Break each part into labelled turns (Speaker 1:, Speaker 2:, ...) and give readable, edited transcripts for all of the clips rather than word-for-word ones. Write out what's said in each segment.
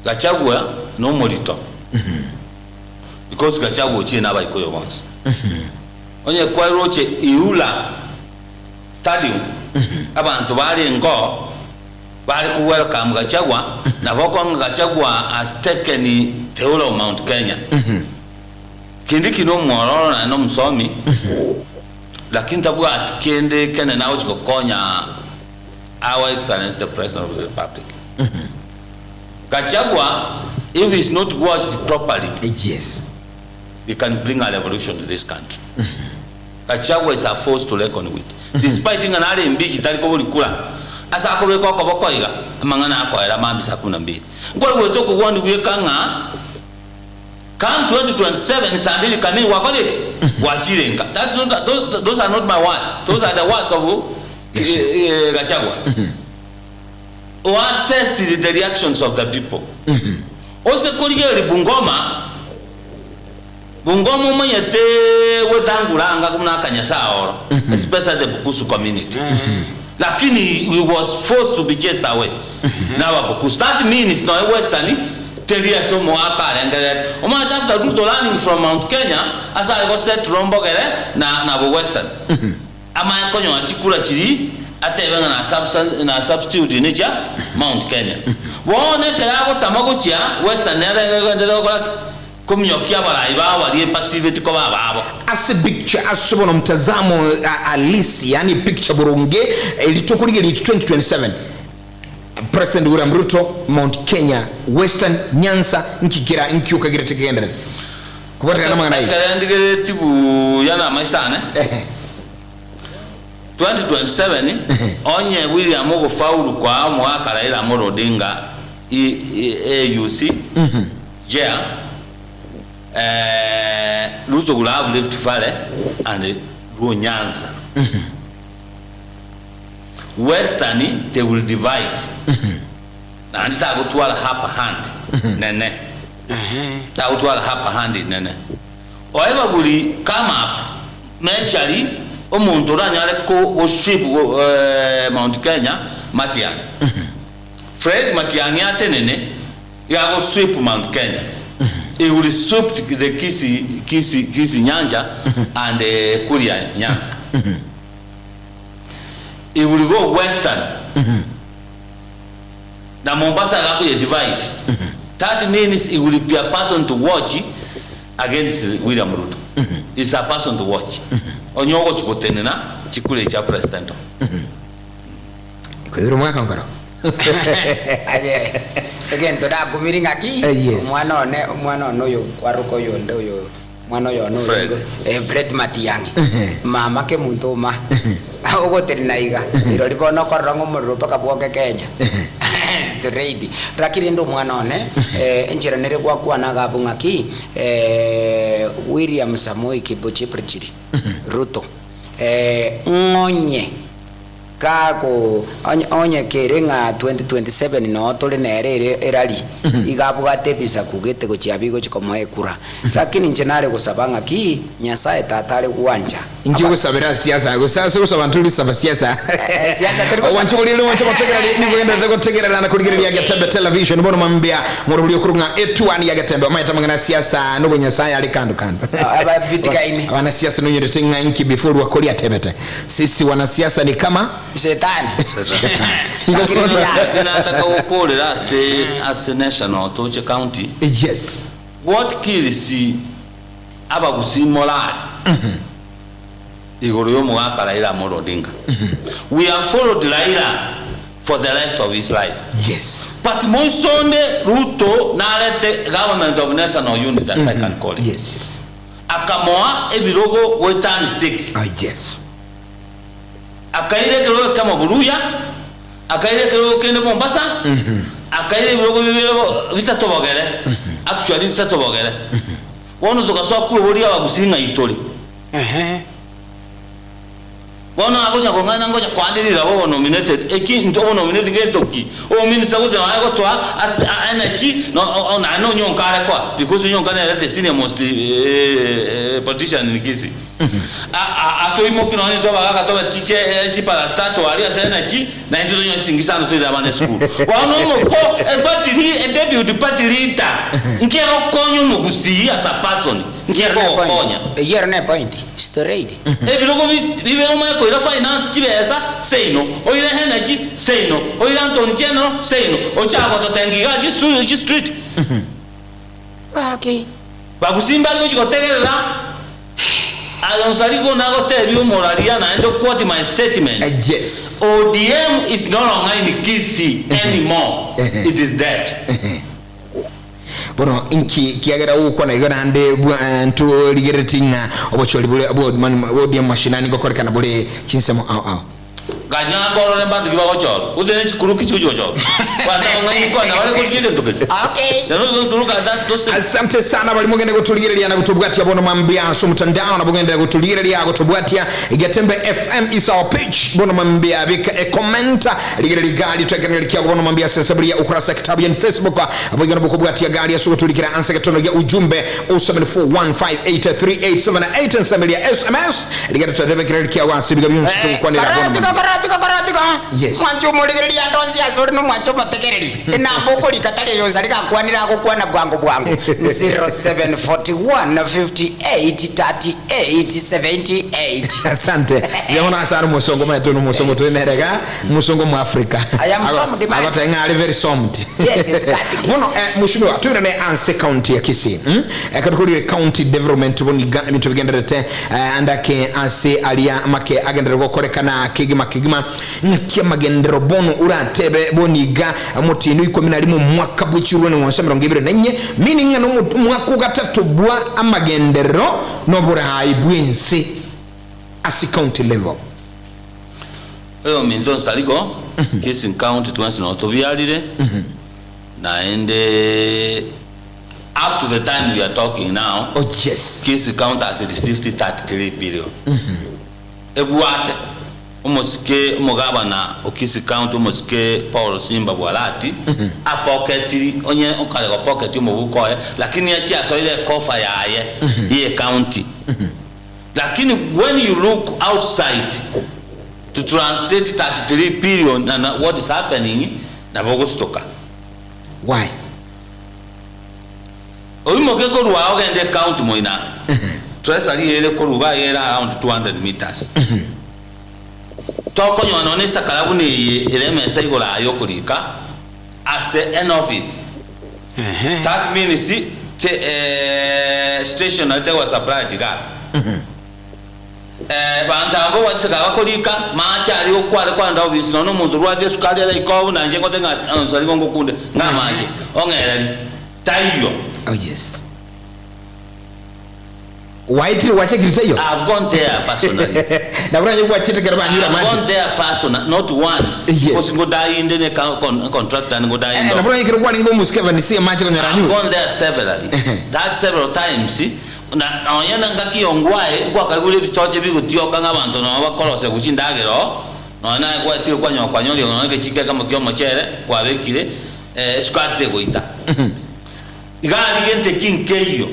Speaker 1: Gachagua nomorito because Gachagua ochire na abaikoyo bonsi. Onye kwaroche Iula stadium abanto barengeo bare ko welcome Gachagua nabo okong'a Gachagua has taken the whole of Mount Kenya. Kindiki nomwororo naende omosomi lakini tabwati kende ekenene agochi gokonya our excellency the president of the republic. Gachagua if he is not watched properly
Speaker 2: Yes.
Speaker 1: he can bring a revolution to this country. Gachagua is a force to reckon with. Despite ng'a nare imbichi tari kobori kura, ase akobeka okoboko iga, amang'ana akoera mambia saa kumi na mbili. Nkwaigwete okogwani bweka ng'a come 2027 saa mbili kamili gwakorire ki? Gwachire nka. That's not, those, those are not my words. Those are the words of eh, Gachagua. Oassessire the reactions of the people. Ose korigereria Bungoma, Bungoma omanyete gwetangura anga buna akanyasae oro, especially the Bukusu community. Lakini he was forced to be chased away na ababukusu. That means nonya Western teri ase omogaka arengererete. Omanyete after Ruto learning from Mount Kenya ase are gosettle mbogere na na bo Western. Amanye konyora chikura chiria atebe ng'a na subsa na substitute nechia Mount Kenya. Bono ekero agotama gochia Western nere egenderete gokora ki? Kominyokia abarai bao baria epasiveti koba ababo.
Speaker 2: Ase picture ase bono mtazamo halisi yaani picture boronge rituko riria ria 2027 President William Ruto Mount Kenya Western Nyanza nki kera nki okagerete kegenderere kobwatekana namang'ana ayio.
Speaker 1: Ekere ndigeretie buya namaiso ane,
Speaker 2: Ehe.
Speaker 1: 2027 onye William ogofaulu koa omogaka Raila Amolo Odinga AUC Chair, Ruto will have Rift Valley and Luo Nyanza. Western they will divide. Naende tagotwara upper hand nene. Tagotwara upper hand nene. Oe baguri come up mechari omonto oranyare ko go sweep Mount Kenya Matiang'i. Fred Matiang'i atenene iga ago sweep Mount Kenya. He will sweep the Kisii Kisii Kisii Nyanja and Kuria Nyanza. He will go Western na Mombasa iga akoye divide. That means he will be a person to watch against William Ruto. Is a person to watch. Onye ogochi gotenena chikura echi chia president.
Speaker 2: Koigure omogaka nkoro.
Speaker 3: Aye, egento nakumiri ng'aki,
Speaker 2: Eh, yes.
Speaker 3: omwana one, omwana one oyo kwaroka oyonde oyo, omwana oyo one
Speaker 1: Fred.
Speaker 3: orenge, eh, Fred Matiang'i,
Speaker 2: Ehe.
Speaker 3: mama kemonto oma, ogotenena iga, rirorio bono okorora ng'a omorero mpaka bwoke Kenya, straight. Lakini rende omwana one, eh, enchera nere gwakwana iga abwo ng'aki, William Samoei Kipchirchir Ruto, ng'onye. Kago onye onye kere ng'a 2027 noo tore nere ere erari, iga abwate ebisaku gete gochia bigochi komoa ekura. Lakini inche nare gosaba ng'a ki Nyasae Tata are gwancha.
Speaker 2: Inki ogosabera ase siasa gose ase ogosaba ntori gosaba siasa?
Speaker 3: Eh, siasa tori gosaba.
Speaker 2: Ogwancha oboriri mwanche gotegera nigo ogenderete gotegerera na korigereria Getembe Television bono mambia morobori okorwa ng'a etuani ya Getembe omanyete amang'ana a siasa nobonyasae are kando kando.
Speaker 3: Ah, ababitikaine.
Speaker 2: Abanasiasa nonyorete ng'a inki before rwakori atebete. Sisi wanasiasa ni kama
Speaker 3: Shetani.
Speaker 2: Igo
Speaker 3: Lakini
Speaker 2: bono-
Speaker 3: yaya.
Speaker 1: Lakini nataka gokorera ase ase national toche county
Speaker 2: Yes.
Speaker 1: what kills abagusii morale igoro y'omogaka Raila Amolo Odinga we have followed Raila for the rest of his life
Speaker 2: Yes.
Speaker 1: but moisonde Ruto narete government of national unity as I can call it
Speaker 2: Yes. Yes.
Speaker 1: Akamoa ebirogo goetania 6.
Speaker 2: Ah, yes.
Speaker 1: Akaira ekerogo ekemo Buruya, akaira ekerogo kende Mombasa, akaira ebirogo bibere bitato bogere, actually bitato bogere. Bono togasoa kweboria abagusii ng'ai tore.
Speaker 3: Ehe.
Speaker 1: Bono agocha kong'aina ngocha koande riraba obo nominated, eki into obo nominated gento ki? Omominista gocha nonya gotoa ase a energy no o o naende Onyonka are koa because Onyonka nere the senior most politician in Kisii. A a atoimoki nonya intwe abagaka tobe chiche chiparastato aria ase energy naintwe tonyore chisingisi ande toire abana esukuru. Bono omoko ebatiri edeputy. deputy party leader nki egokonya omogusii as a person nki ekogokonya?
Speaker 3: Eyio ero ne point straight.
Speaker 1: Ebirogo bibere omanye koira finance chibesa seino, oire energy seino, oire Antony General seino, ochake gototenga igaa chistreet.
Speaker 3: Gaki.
Speaker 1: Bagusii mbari gochia gotegerera aye Onsarigo nagotebia omoraria naende quote my statement,
Speaker 2: Yes.
Speaker 1: ODM is no longer in Kisii anymore, it is dead.
Speaker 2: Bono inki kiagera ogokwana igo naende bwa ntorigerereti ng'a obochori bore bwa ODM mashinani ngokorekana bore chinsemo ao ao.
Speaker 1: Ganya nkorore mbanto ki bagochorwa, gose ne chikuruki chigochi gochorwa. Abanto abang'aini kwana bare korigia egento keria.
Speaker 3: Okay.
Speaker 1: They are not going to look at that those things.
Speaker 2: Asante sana baria mogende gotorigereria na gotobwatia bono mambia ase omotandao na bogende gotorigereria gotobwatia Getembe FM is our page bono mambia beka e comment rigereria gari twekenereria kiago bono mambia ase esaburi ya ukurasa kitabu ya Facebook boigo nabo kobwatia gari ase ogotorikera anse getondo gia ujumbe 0741583878 ensemberia SMS Rigera twatebe ekero kiago ase ebiga bionsi togokwanera bono
Speaker 3: Karatiga,
Speaker 2: mambia.
Speaker 3: karatiga, karatiga.
Speaker 2: Yes.
Speaker 3: Mwanche omorigereria ande onsi ase ore nomwanche omotegereri. Enamba okorika tari eyonsi aria gakwanire agokwana bwango bwango. 0741 58 38 78.
Speaker 2: Asante. Buya mono ase are omosongo omanyete one omosongo tore nere iga, omosongo omoafrica.
Speaker 3: I am somed man.
Speaker 2: Agoteba ng'a are very somed.
Speaker 3: Yes, yes, katika.
Speaker 2: Bono eh, mheshimiwa toirane anse county ya Kisii. Mm? Ekero tokorire county development bono iga ebinto bigendererete eh, ande ake ase aria make agenderere gokorekana kegima kegima ng'aki amagenderero bono oratebe bono iga omotienyi o ikomi na rimo omwaka bwe chiurwani ng'onse emerongo ebere na inye meaning ng'a nomo omwaka ogatato bwa amagenderero noboraai bwense ase county level.
Speaker 1: Oyominto Nsarigo, Kisii County twensi noo tobiarire, naende up to the time we are talking now,
Speaker 2: Oh yes.
Speaker 1: Kisii County has received 33 billion. Ebwate omosike omogabana o Kisii County omosike Paul Simba Bwalati apoketiri onye okare gopoketi omobuko oye lakini achie asoire ecofa yaye ye ecounty. Lakini when you look outside to translate 33 billion and what is happening nabo ogostuka.
Speaker 2: Why?
Speaker 1: Oimoke korwa aa ogende ecounty moino treasury ere korwa igaa ere around 200 meters. Tokonyora nonya esakara buna eye ere emesa igoro aa yokorika ase an office. That means te stationery tegoba supplied igaa. Banto aba mbobwate esakara bakorika mache aria okware kwarenda ofisi nonya omonto orwate esukari ere ikobu na inche ngote ng'a onsi nigo ngokunde ng'a amache ong'ereri taiyo.
Speaker 2: Oh yes. Waetire gwachekire taiyo?
Speaker 1: I have gone there personally.
Speaker 2: Nabo onye gwachete ekero banyure
Speaker 1: I have
Speaker 2: amache.
Speaker 1: gone there personally, not once.
Speaker 2: Yes.
Speaker 1: Because ngodainde ne contractor
Speaker 2: Eh,
Speaker 1: ngodainde.
Speaker 2: nabo onye ekero kwarenge omosike evanisi amache konyora
Speaker 1: I have
Speaker 2: anyure.
Speaker 1: gone there severally. That several times. Na nonya na ngaki yongwae nkwakaigure ebitoche bigotioka ng'a abanto nabo bakorosia gochia endagera oo, nonya naye gwatire kwanyora kwanyorire nonya egechiko ekemo kia omochere kwabekire esukari tegoita. Iga aria gento eki nkeiyo.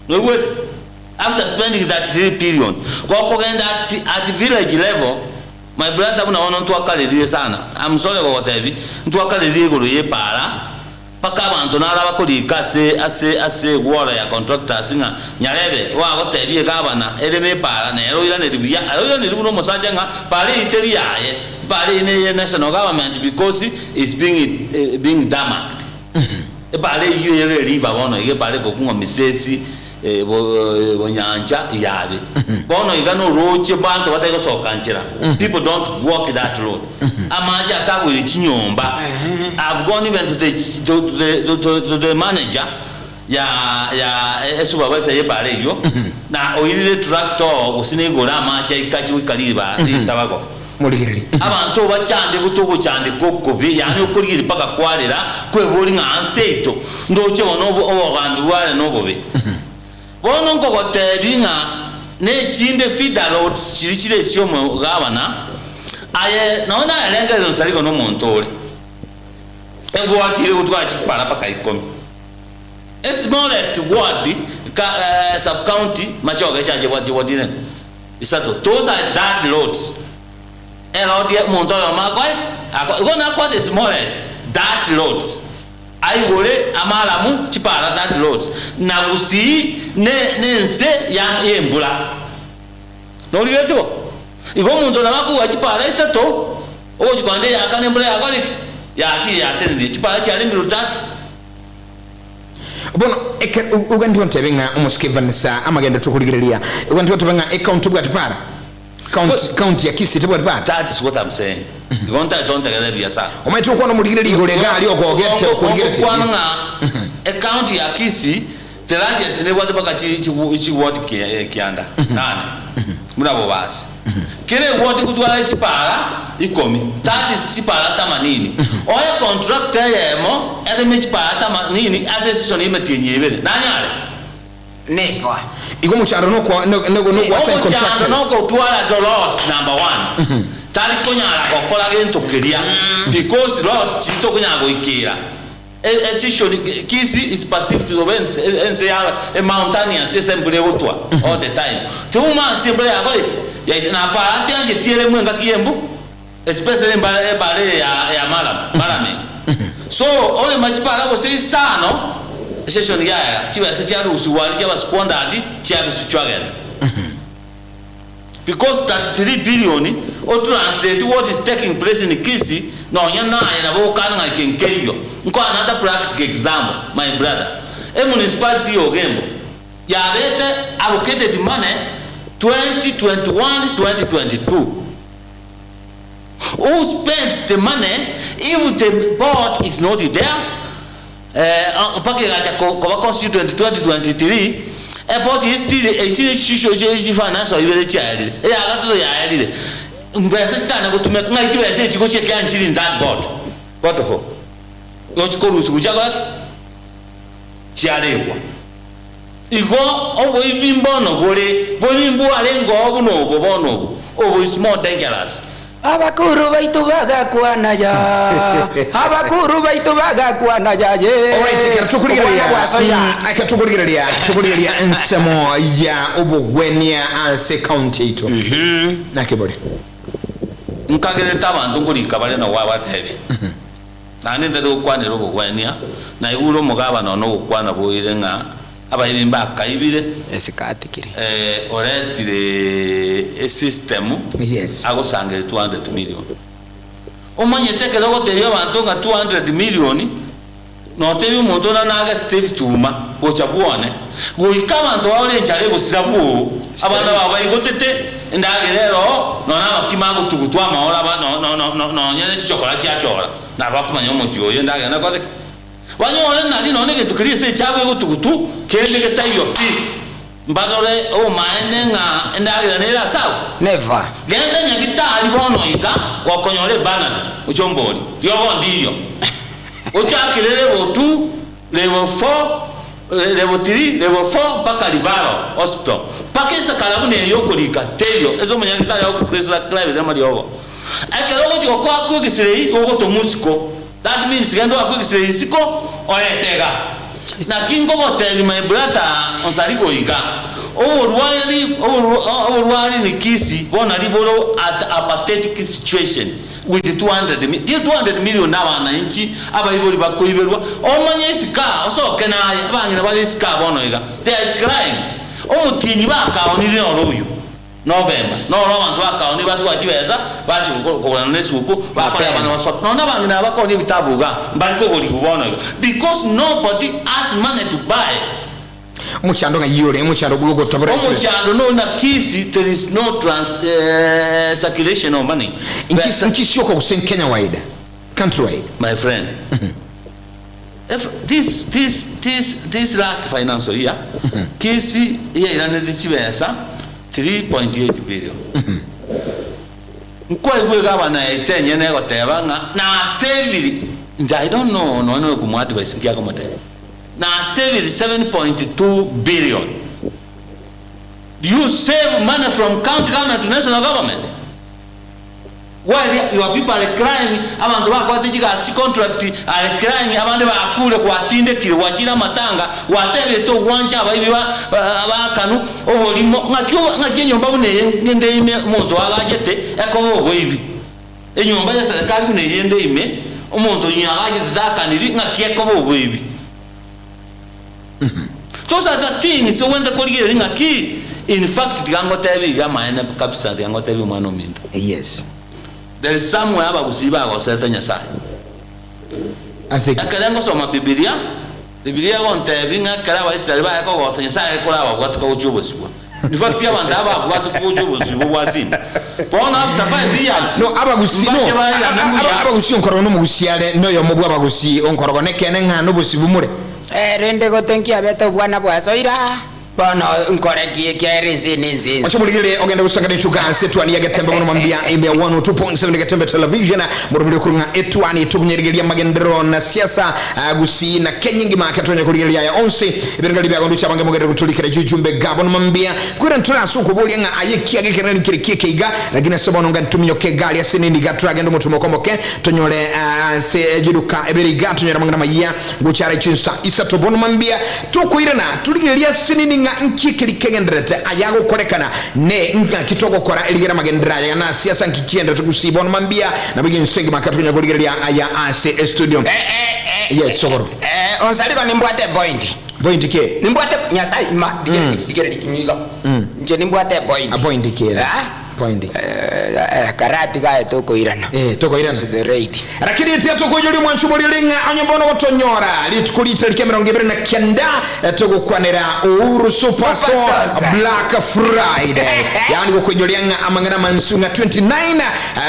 Speaker 1: Noigwete? After spending 33 billion, gokogenda at, at village level, my brother buna bono ntwakarerire sana, I'm sorry gogotebi, ntwakarerire igoro y'epaara, mpaka abanto naro abakorika ase, ase, ase egworo ya contractors ng'a nyarebe gwagotebia egavana ereme epaara nere oiraneri buya, aye oiraneri buna omosacha ng'a paara eyio teri yaye, epaara eyio neye national government because is being, being tarmacked. Epaara eyio ere eriba bono iga epaara ekokung'wa misesi bonyancha yabe. Bono iga norooche banto batari gosoka nchera. People don't walk that road. Amache atagoire chinyomba. I've gone even to the, to the, to, to, to the manager ya ya esupervisor y'epaara eyio na oirire tractor gose naigoro amache aikache goika riba risabago.
Speaker 2: Morigererie.
Speaker 1: Abanto obachande gose ogochandeka okobe, yaani okorigereria mpaka kwarera, kweboria ng'a nse yaito ndoche bono obogambi bware nobobe. Bono nkogotebia ng'a nechinde feeder roads chiria chire echi'omogabana, aye nonye narengereria onsarigo nomonto ore, egwatire gotwara chipara mpaka ikomi. A smallest ward ka sub county machoge echache bwatire Isato, those are dirt roads. Erodi omonto oyomo akoe, ako, igo nakwa the smallest dirt roads. Aigore amaramu chipara that roads na gusii ne nense ya yembura. Norigeretie bo? Igo omonto nabo akogwa chipara isato ogochia kogenda eyakane embura yakore ki? Yachire yatenenire chipara chiaremirwe that.
Speaker 2: Bono eke ugantie ontebe ng'a omosike Vanessa amagendo tokorigereria ugantie otebe ng'a ecounty tebwati para? County county ya Kisii tebwati para?
Speaker 1: That is what I'm saying. Igo ntagete ontegerere buya sana.
Speaker 2: Omanyete gokwana omorigereria igoro iga aria okogete okorigeretie
Speaker 1: Ngokwana
Speaker 2: yes.
Speaker 1: ng'a ecounty ya Kisii the largest nebwate mpaka chi chi chiward kianda nane buna Bobasi. Kera eward gotwara chipara ikomi that is chipara tamanini. Oye contractor eyemo ereme chipara tamanini ase eseason yemetienyi ebere nanyare?
Speaker 3: Never.
Speaker 2: Igo omochando nokwa no- no- nogwa sign
Speaker 1: Omochando
Speaker 2: contractors.
Speaker 1: nokotwara the roads number one tari konyara gokora gento keria because roads chiri tokonyara goikera E- esishoni Kisii is perceived to be ense ense ya e mountainous ase embura egotwa all the time. Tiumansi embura yakore ki? Yaita na para tiancheti eremwe engaki y'embu especially embare ebare eye ya ya murram murraming. So orema chipara gose isano eseshoni yaya chibesa chiarusiwa aria chiaba squandered chiabisu chiagenda. Because 33 billion o translate what is taking place in Kisii nonya naye nabo ogokana ng'a eke nkeiyo. Nkoe another practical example my brother. E municipality ya Ogembo yabete allocated money 2021 2022. Who spends the money if the board is not there? Mpaka egacha koba constituent 2023, eboard eye still echi chisho chifinance ibere chiaerire, eya gatato yaerire, mbesa chitanya gotumeka, ng'ai chibesa echi gochia ekiagera nchiri in that board. What for? Gochi korusiwa chiakora ki? Chiaregwa. Igo oboibi mbono bore, boibi mbwarenge oo buna obo bono obo, obo is more dangerous.
Speaker 3: Abakuru baito bagakwana ya, abakuru baito bagakwana ya ye.
Speaker 2: Alright, ekero tokorigereria
Speaker 3: Obwana bwasoya.
Speaker 2: ekero tokorigereria tokorigereria ensemo ya obogwenia ase county yaito naki bore
Speaker 1: Nkagerete abanto nkorika bare nabo abatebi, Naende ntari gokwanera obogwenia, naigure omogabana one ogokwana boire ng'a abaibi mbakaibire,
Speaker 3: Esikatikire.
Speaker 1: eh, oretire esystem
Speaker 2: Yes.
Speaker 1: agosangereria 200 million. Omanyete ekero ogotebia abanto ng'a 200 million, notebie omonto onde nagesete ebituma gocha bwone, goika abanto baore enchara egosira bwoo, abana babo baigotete, endagera ere oo, nonya amakima agotugutwa amaoro aba no no no no nonya ne chichokora chiachora. Nabo bakomanya omochie oyo endagera nakore ki? Banyore nari nonya negento keria ase echiabo egotugutu kende getaiyo pi. Mbarore obomaene ng'a endagera nere ase agwo.
Speaker 3: Never.
Speaker 1: Genda nyagitari bono iga gokonyora ebanado oche ombori riogo ndiyo. Ochakire level two, level four, level three, level four mpaka referral hospital. Mpaka esakara buna eye yokorika teiyo ase omonyagitari agoprescribera amariogo. Ekero ogochia gokoa kw'egesirei gogotomwa isiko, that means genda oakwe egesirei isiko oete iga. Naki nkogotebia my brother onsari goiga, oborwari oborwari ni kisi bono nari bore at a pathetic situation with 200 mi 200 million na abananchi abaibori bakoiberwa, omanye isiko aa osoke naye, abang'ina bare isiko aa bono iga, they are crying, omotienyi bakaonire noro oyio. November, noro abanto bakaonia batware chibesa bachia kogorana na esuguku bakore abana basoke. Nonya abang'ina aba bakonia ebitabu iga mbari kogorigwa bono iga because nobody has money to buy.
Speaker 2: Omochando ng'ai ore? Omochando bw'ogotabora chibesa.
Speaker 1: Omochando nore na Kisii there is no trans circulation of money.
Speaker 2: Nkisi nkisi oko gose Kenya wide, country wide.
Speaker 1: My friend, if this this this this last financial year Kisii yairanete chibesa 3.8 billion. Nkwaigwa egavana yaito enyene egoteba ng'a naseviri, inche I don't know nonya noyo komoadvise nki akomotebia, naseviri 7.2 billion. Do you save money from county government to national government? While your people are crying, abanto bakwate chigasi chicontract are crying, abande bakure gwatindekire gwachire amatanga gwatebete ogwancha abaibi ba abakanu oborimo ng'aki ng'aki enyomba buna eye ngende ime omonto agachete ekoba oboibi. Enyomba ya serikali buna eye ende ime. Omonto oyio agachete takaniri ng'aki ekoba oboibi. Those are the things ogwenerete korigereria ng'aki in fact tiga ngotebie iga amaene kabisa tiga ngotebie omwana ominto.
Speaker 2: Yes.
Speaker 1: There is somewhere abagusii bagosete Nyasaye.
Speaker 2: Ase ki?
Speaker 1: Ekere ngosoma Bibilia, Bibilia egontebia ng'a ekero Abaisraeli baye kogosa Nyasaye ekore ababwatuka gochia obosibwa. In fact abanto aba babwatuka gochia obosibwa bwa Sini. Bono after 5 years,
Speaker 2: No, abagusii, no,
Speaker 1: mbache bairane mbuya.
Speaker 2: abagusii onkorogo nomogusii are noyomo bwa abagusii onkorogo nekeene ng'a nobosibwa more.
Speaker 3: Eh, rende gote nkiabete obwana bwasoire aa, bono nkore ki ekiagera ense eye nense ense?
Speaker 2: Oche morigererie ogende gosangana etuka ase etuani ya Getembe bono mambia ime ya 102.7 Getembe Television morobiri okorwa ng'a etuani tokunyerigeria amagenderero na siasa ah, Gusii na Kenya engima ake tonye korigereria aya onsi ebirengererio biago ndoche abange mogerere gotorikera jujumbe ga bono mambia kwera ntore ase okoboria ng'a aye ekiage ekere nari nkere kieke iga lakini ase bono nga ntominyoke egari ase nindi iga toragende omotumo okomoke tonyore ah, ase chiduka ebere iga tonyore amang'ana amayia Gochara chinsa isato bono mambia, tokoirana torigererie ase nini ng'a nki ekeri kegendererete aya agokorekana, ne ng'aki togokora erigere amagenderero aya na ase asa nki chigendererete gusii bono mambia, nabo egento ekegima katokonya korigereria aya ase estudio. Yes, sokoro.
Speaker 3: Eh, onsariko nimbwate epoint.
Speaker 2: Point ki?
Speaker 3: Nimbwate Nyasaye ima rigereria rigereria nigo. Inche nimbwate epoint.
Speaker 2: A point ki ere?
Speaker 3: Ah?
Speaker 2: Point.
Speaker 3: Eh, karati gaye tokoirana.
Speaker 2: Eh, tokoirana.
Speaker 3: Straight.
Speaker 2: Rakini tiga tokoiyoria omwancho boria ore ng'a onye bono gotonyora rituko riichire ria 29 togokwanera Uhuru Superstore
Speaker 3: Superstores.
Speaker 2: Black Friday yaani gokoinyoria ng'a amang'ana amansu ng'a 29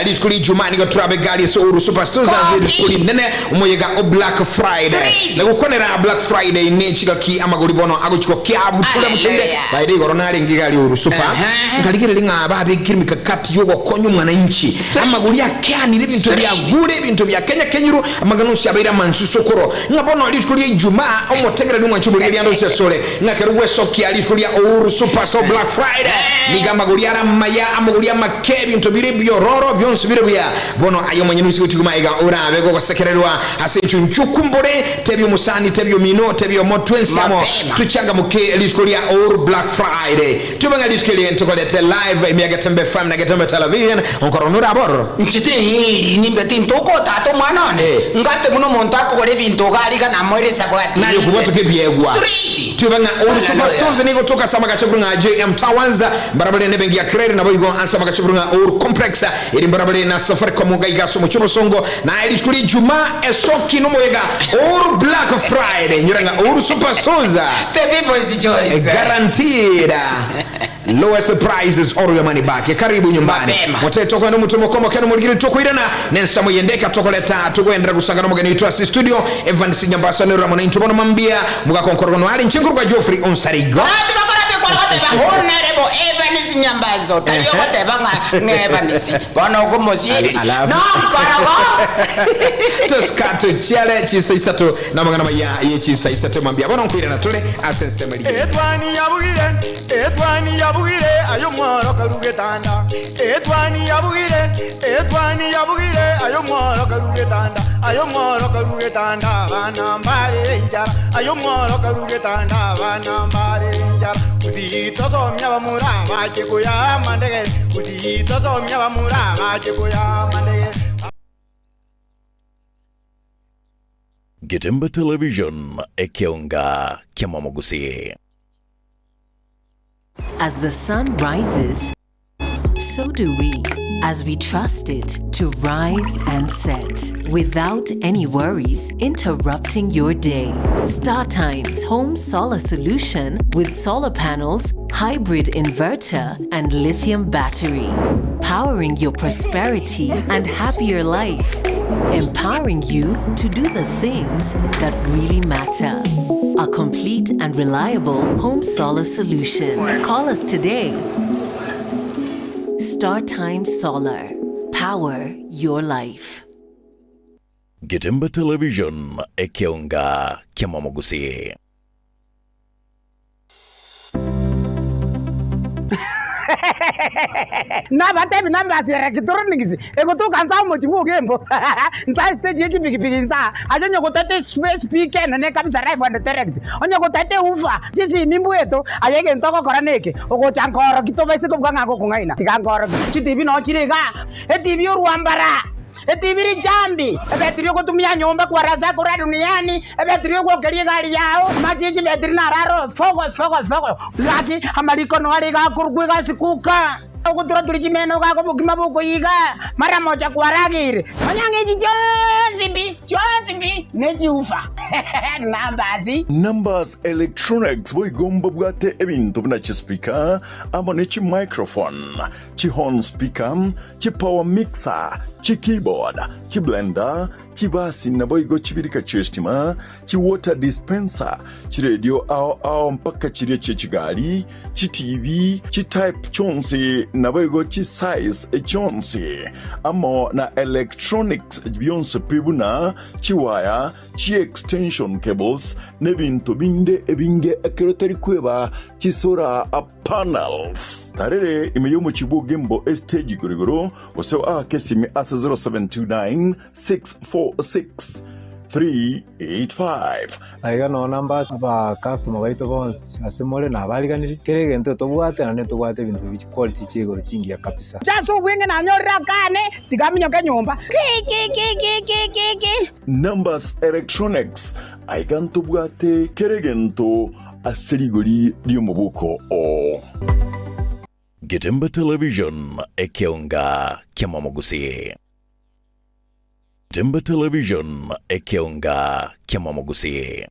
Speaker 2: rituko ria Ijumaa nigo torabe gari ase Uhuru Superstores ase
Speaker 3: Koki.
Speaker 2: rituko rinene omoyega o Black Friday
Speaker 3: Street.
Speaker 2: na gokwanera Black Friday ne chigaki amagori bono agochi gokia buture buture
Speaker 3: Hallelujah.
Speaker 2: by the igoro narenge gari Uhuru Super
Speaker 3: Ehe.
Speaker 2: nkarigereria ng'a babekire mikakati yogokonya omwananchi Amagori akeanire ebinto biagure, ebinto bia Kenya kenyirwe, amang'ana onsi abeire amansusokoro. Ng'a bono rituko ria Ijumaa, omotegereri omwanchi omorigereria ande onsi asore, ng'a ekero gwesokia rituko ria Uhuru Superstore Black Friday, nigo amagori are amaya, amagori amake, ebinto bire ebiororo, bionsi bire buya. Bono aye omonyene oise gotigwa magega orabe gogosekererwa ase enchunchuku mbore, tebia omosani, tebia omino, tebia omotwe ense amo,
Speaker 3: Mapema.
Speaker 2: tochangamoke rituko ria Uhuru Black Friday. Tobe ng'a rituko eri ntokorete live ime ya Getembe FM na Getembe Television, onkorora norabe ororo.
Speaker 3: Inche tihiri nimbe tintokotata omwana one,
Speaker 2: Eh.
Speaker 3: ngate buna omonto akogora ebinto iga ariga namoire esabwati
Speaker 2: Naye okobwatoka ebiegwa.
Speaker 3: Straight.
Speaker 2: Tobe ng'a Old
Speaker 3: Hallelujah.
Speaker 2: Superstores nigo gotoka ase amagacho korwa ng'a JM Towers, mbarabare nebenki ya Credit naboigo ase amagacho korwa ng'a Uhuru Complex, eri mbarabare na Safaricom iga iga ase omochie obosongo. Naye rituko ria Ijumaa esoki nomoyega Uhuru Black Friday. Inyora ng'a Uhuru Superstores.
Speaker 3: The people's choice.
Speaker 2: Guaranteed lowest prices or your money back. Karibu nyumbani.
Speaker 3: Mapema.
Speaker 2: Mote tokwenda omuto mokomo kero morigiri tokoirana nensamo yende katokoreta togoendera gusangana omogeni oito ase studio Evans Nyambasa nero amo naintwe bono mambia mugakonkorwa are inche nkorwa Geoffrey Onsarigo.
Speaker 3: Korati gokorati kwara goteba Honorable Evans Nyambaso tari ogoteba ng'a ng'a Evans bono okomosiereri
Speaker 2: Alafu.
Speaker 3: no nkorogo
Speaker 2: Toskato chiare chisa isato Namang'ana maya ye chinsa isato mambia bono nkoirana tore ase ensemo eria.
Speaker 4: Etwani yabugire, etwani yabugire, aye omworo karu getanda. Etwani yabugire, etwani yabugire, aye omworo karu getanda. Aye omworo karu getanda, abana mbare enchara. Aye omworo karu getanda, abana mbare enchara. Usitosomia bamura bache koya amandegere. Usitosomia bamura bache koya amandegere.
Speaker 5: Getembe Television, ekeonga kia Mwamogusi.
Speaker 6: As the sun rises, so do we, as we trust it to rise and set without any worries interrupting your day. StarTimes Home Solar Solution with solar panels, hybrid inverter, and lithium battery, powering your prosperity and happier life, empowering you to do the things that really matter. A complete and reliable home solar solution. Call us today. StarTime Solar. Power your life.
Speaker 5: Getembe Television, ekeonga kia Mwamogusi.
Speaker 7: Nabatebi nambasi ya electronics egotoka nsa omochi bwa ogembo nsa estage ye chipikipiki nsa aye onye gotete speaker enene kabisa live and direct onye gotete woofer chisimi mbweto aye egento ogokora neke ogocha nkoroki tobaise kobua ng'a ngokong'aina tiga nkoroki chitibi noo chire igaa etibi orwambara. Etibi richambi, ebetiri ogotumia nyomba kwarasa korwa duniani, ebetiri ogwokeria egari yao, amache ye chibetiri naro aro fogo fogo fogo. Gaki amariko noare iga akorokwa egasi kuka, ogotura-turia chimeno gaka obokima bokoiga, mara mocha kwarageire. Nonya ng'echi chionsi pi, chionsi pi, ne chiufa. Numbers.
Speaker 5: Numbers Electronics boigo mbabwate ebinto buna chispeaker amo ne chimicrophone, chihorn speaker, chipower mixer, chikeyboard, chiblender, chibasi naboigo chibirika chi'estima, chiwater dispenser, chiredio ao ao mpaka chiria chi'echigari, chiTV, chitype chionsi naboigo chisize chionsi, amo na electronics bionsi pi buna chiwaya, chiextension cables, nebinto binde ebinge ekero tari kweba chisolar panels. Tarere ime y'omochie bw'Ogembo estage igoro igoro, gose oake esimi ase 0729 646 385.
Speaker 8: Aiga noo namba aba customer baito bonsi ase more nabariganirie, kera egento tobwate naende ntobwate ebinto bi chiquality chia igoro chingiya kabisa.
Speaker 7: Inche ase obweng'e nanyorire akane, tigaminyoka nyomba. Ki ki ki ki ki ki ki.
Speaker 5: Numbers Electronics, aiga ntobwate kera egento ase rigori ri'omoboko oo. Getembe Television, ekeonga ki'amamogusii. Getembe Television, ekeonga ki'amamogusii.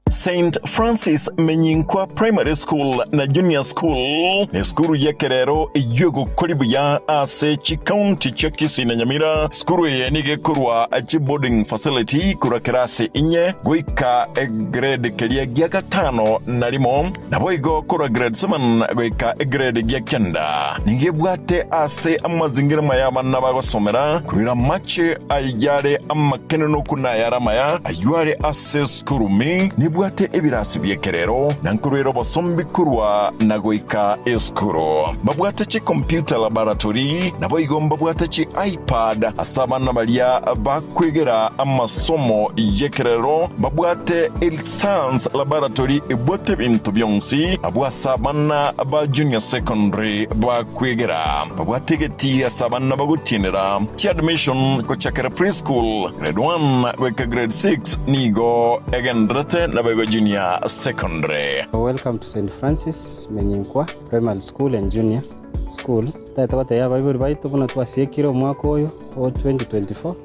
Speaker 5: Saint Francis Menyinkwa Primary School na Junior School nesukuru y'ekerero eyio egokori buya ase chikaunti chia Kisii na Nyamira. Sukuru eye nigo ekorwa chiboarding facility korwa kerasi inye goika egrade keria gia gatano na rimo, naboigo korwa grade 7 goika egrade gia kianda. Nigo ebwate ase amazingira maya abana bagosomera, korera amache ayare amakenenoku na ayare amaya, ayio are ase esukuru me nebwate ebirasi bi'ekerero, na nkorwera obosombi korwa na goika esukuru. Mbabwate chikomputa laboratory, naboigo mbabwate chi iPad ase abana baria bakwegera amasomo y'ekerero, mbabwate science laboratory ebwate ebinto bionsi abwo ase abana ba junior secondary bakwegera. Babwate egetii ase abana bagotienera chiadmission gochakera preschool, grade 1 goika grade 6 nigo egendererete naboigo junior secondary.
Speaker 9: Welcome to St Francis Menyinkwa Primary School and Junior School. Totagete gotebia abaibori baito buna twasiekire omwaka oyo o 2024,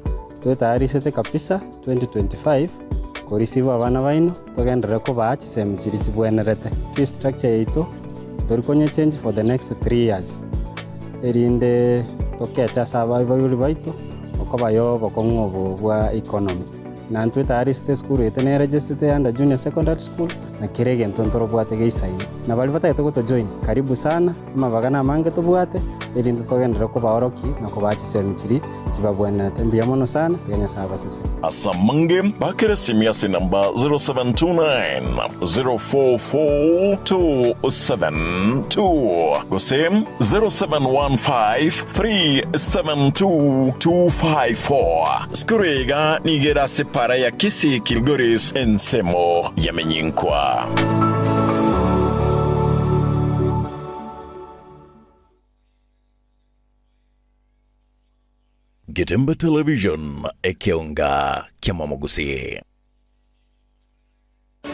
Speaker 9: twetayarisete kabisa 2025 koreceive abana baino togenderere kobaa chisemi chiria chibwenerete. Fee structure yaito tori konyechange for the next 3 years erinde tokeche ase abaibori baito okobayo obokong'u obo bwa economy. Na intwe tayarisete esukuru yaito neregestete under junior secondary school na kera egento ntorobwate geisaine. Na baria batagete gotojoin karibu sana, amabaga namange tobwate erinde togenderere kobaorokia na kobaa chisemi chiria chibabwenerete. Mbuya mono sana, tiga Nyasae abasesenie.
Speaker 5: Ase amange, bakere esimi ase enamba 0729 044 272 gose 0715 372 254. Sukuru eye iga nigo ere ase para ya Kisii Kilgoris ensemo ya Menyinkwa.
Speaker 10: Getembe Television, ekeonga ki'amamogusii.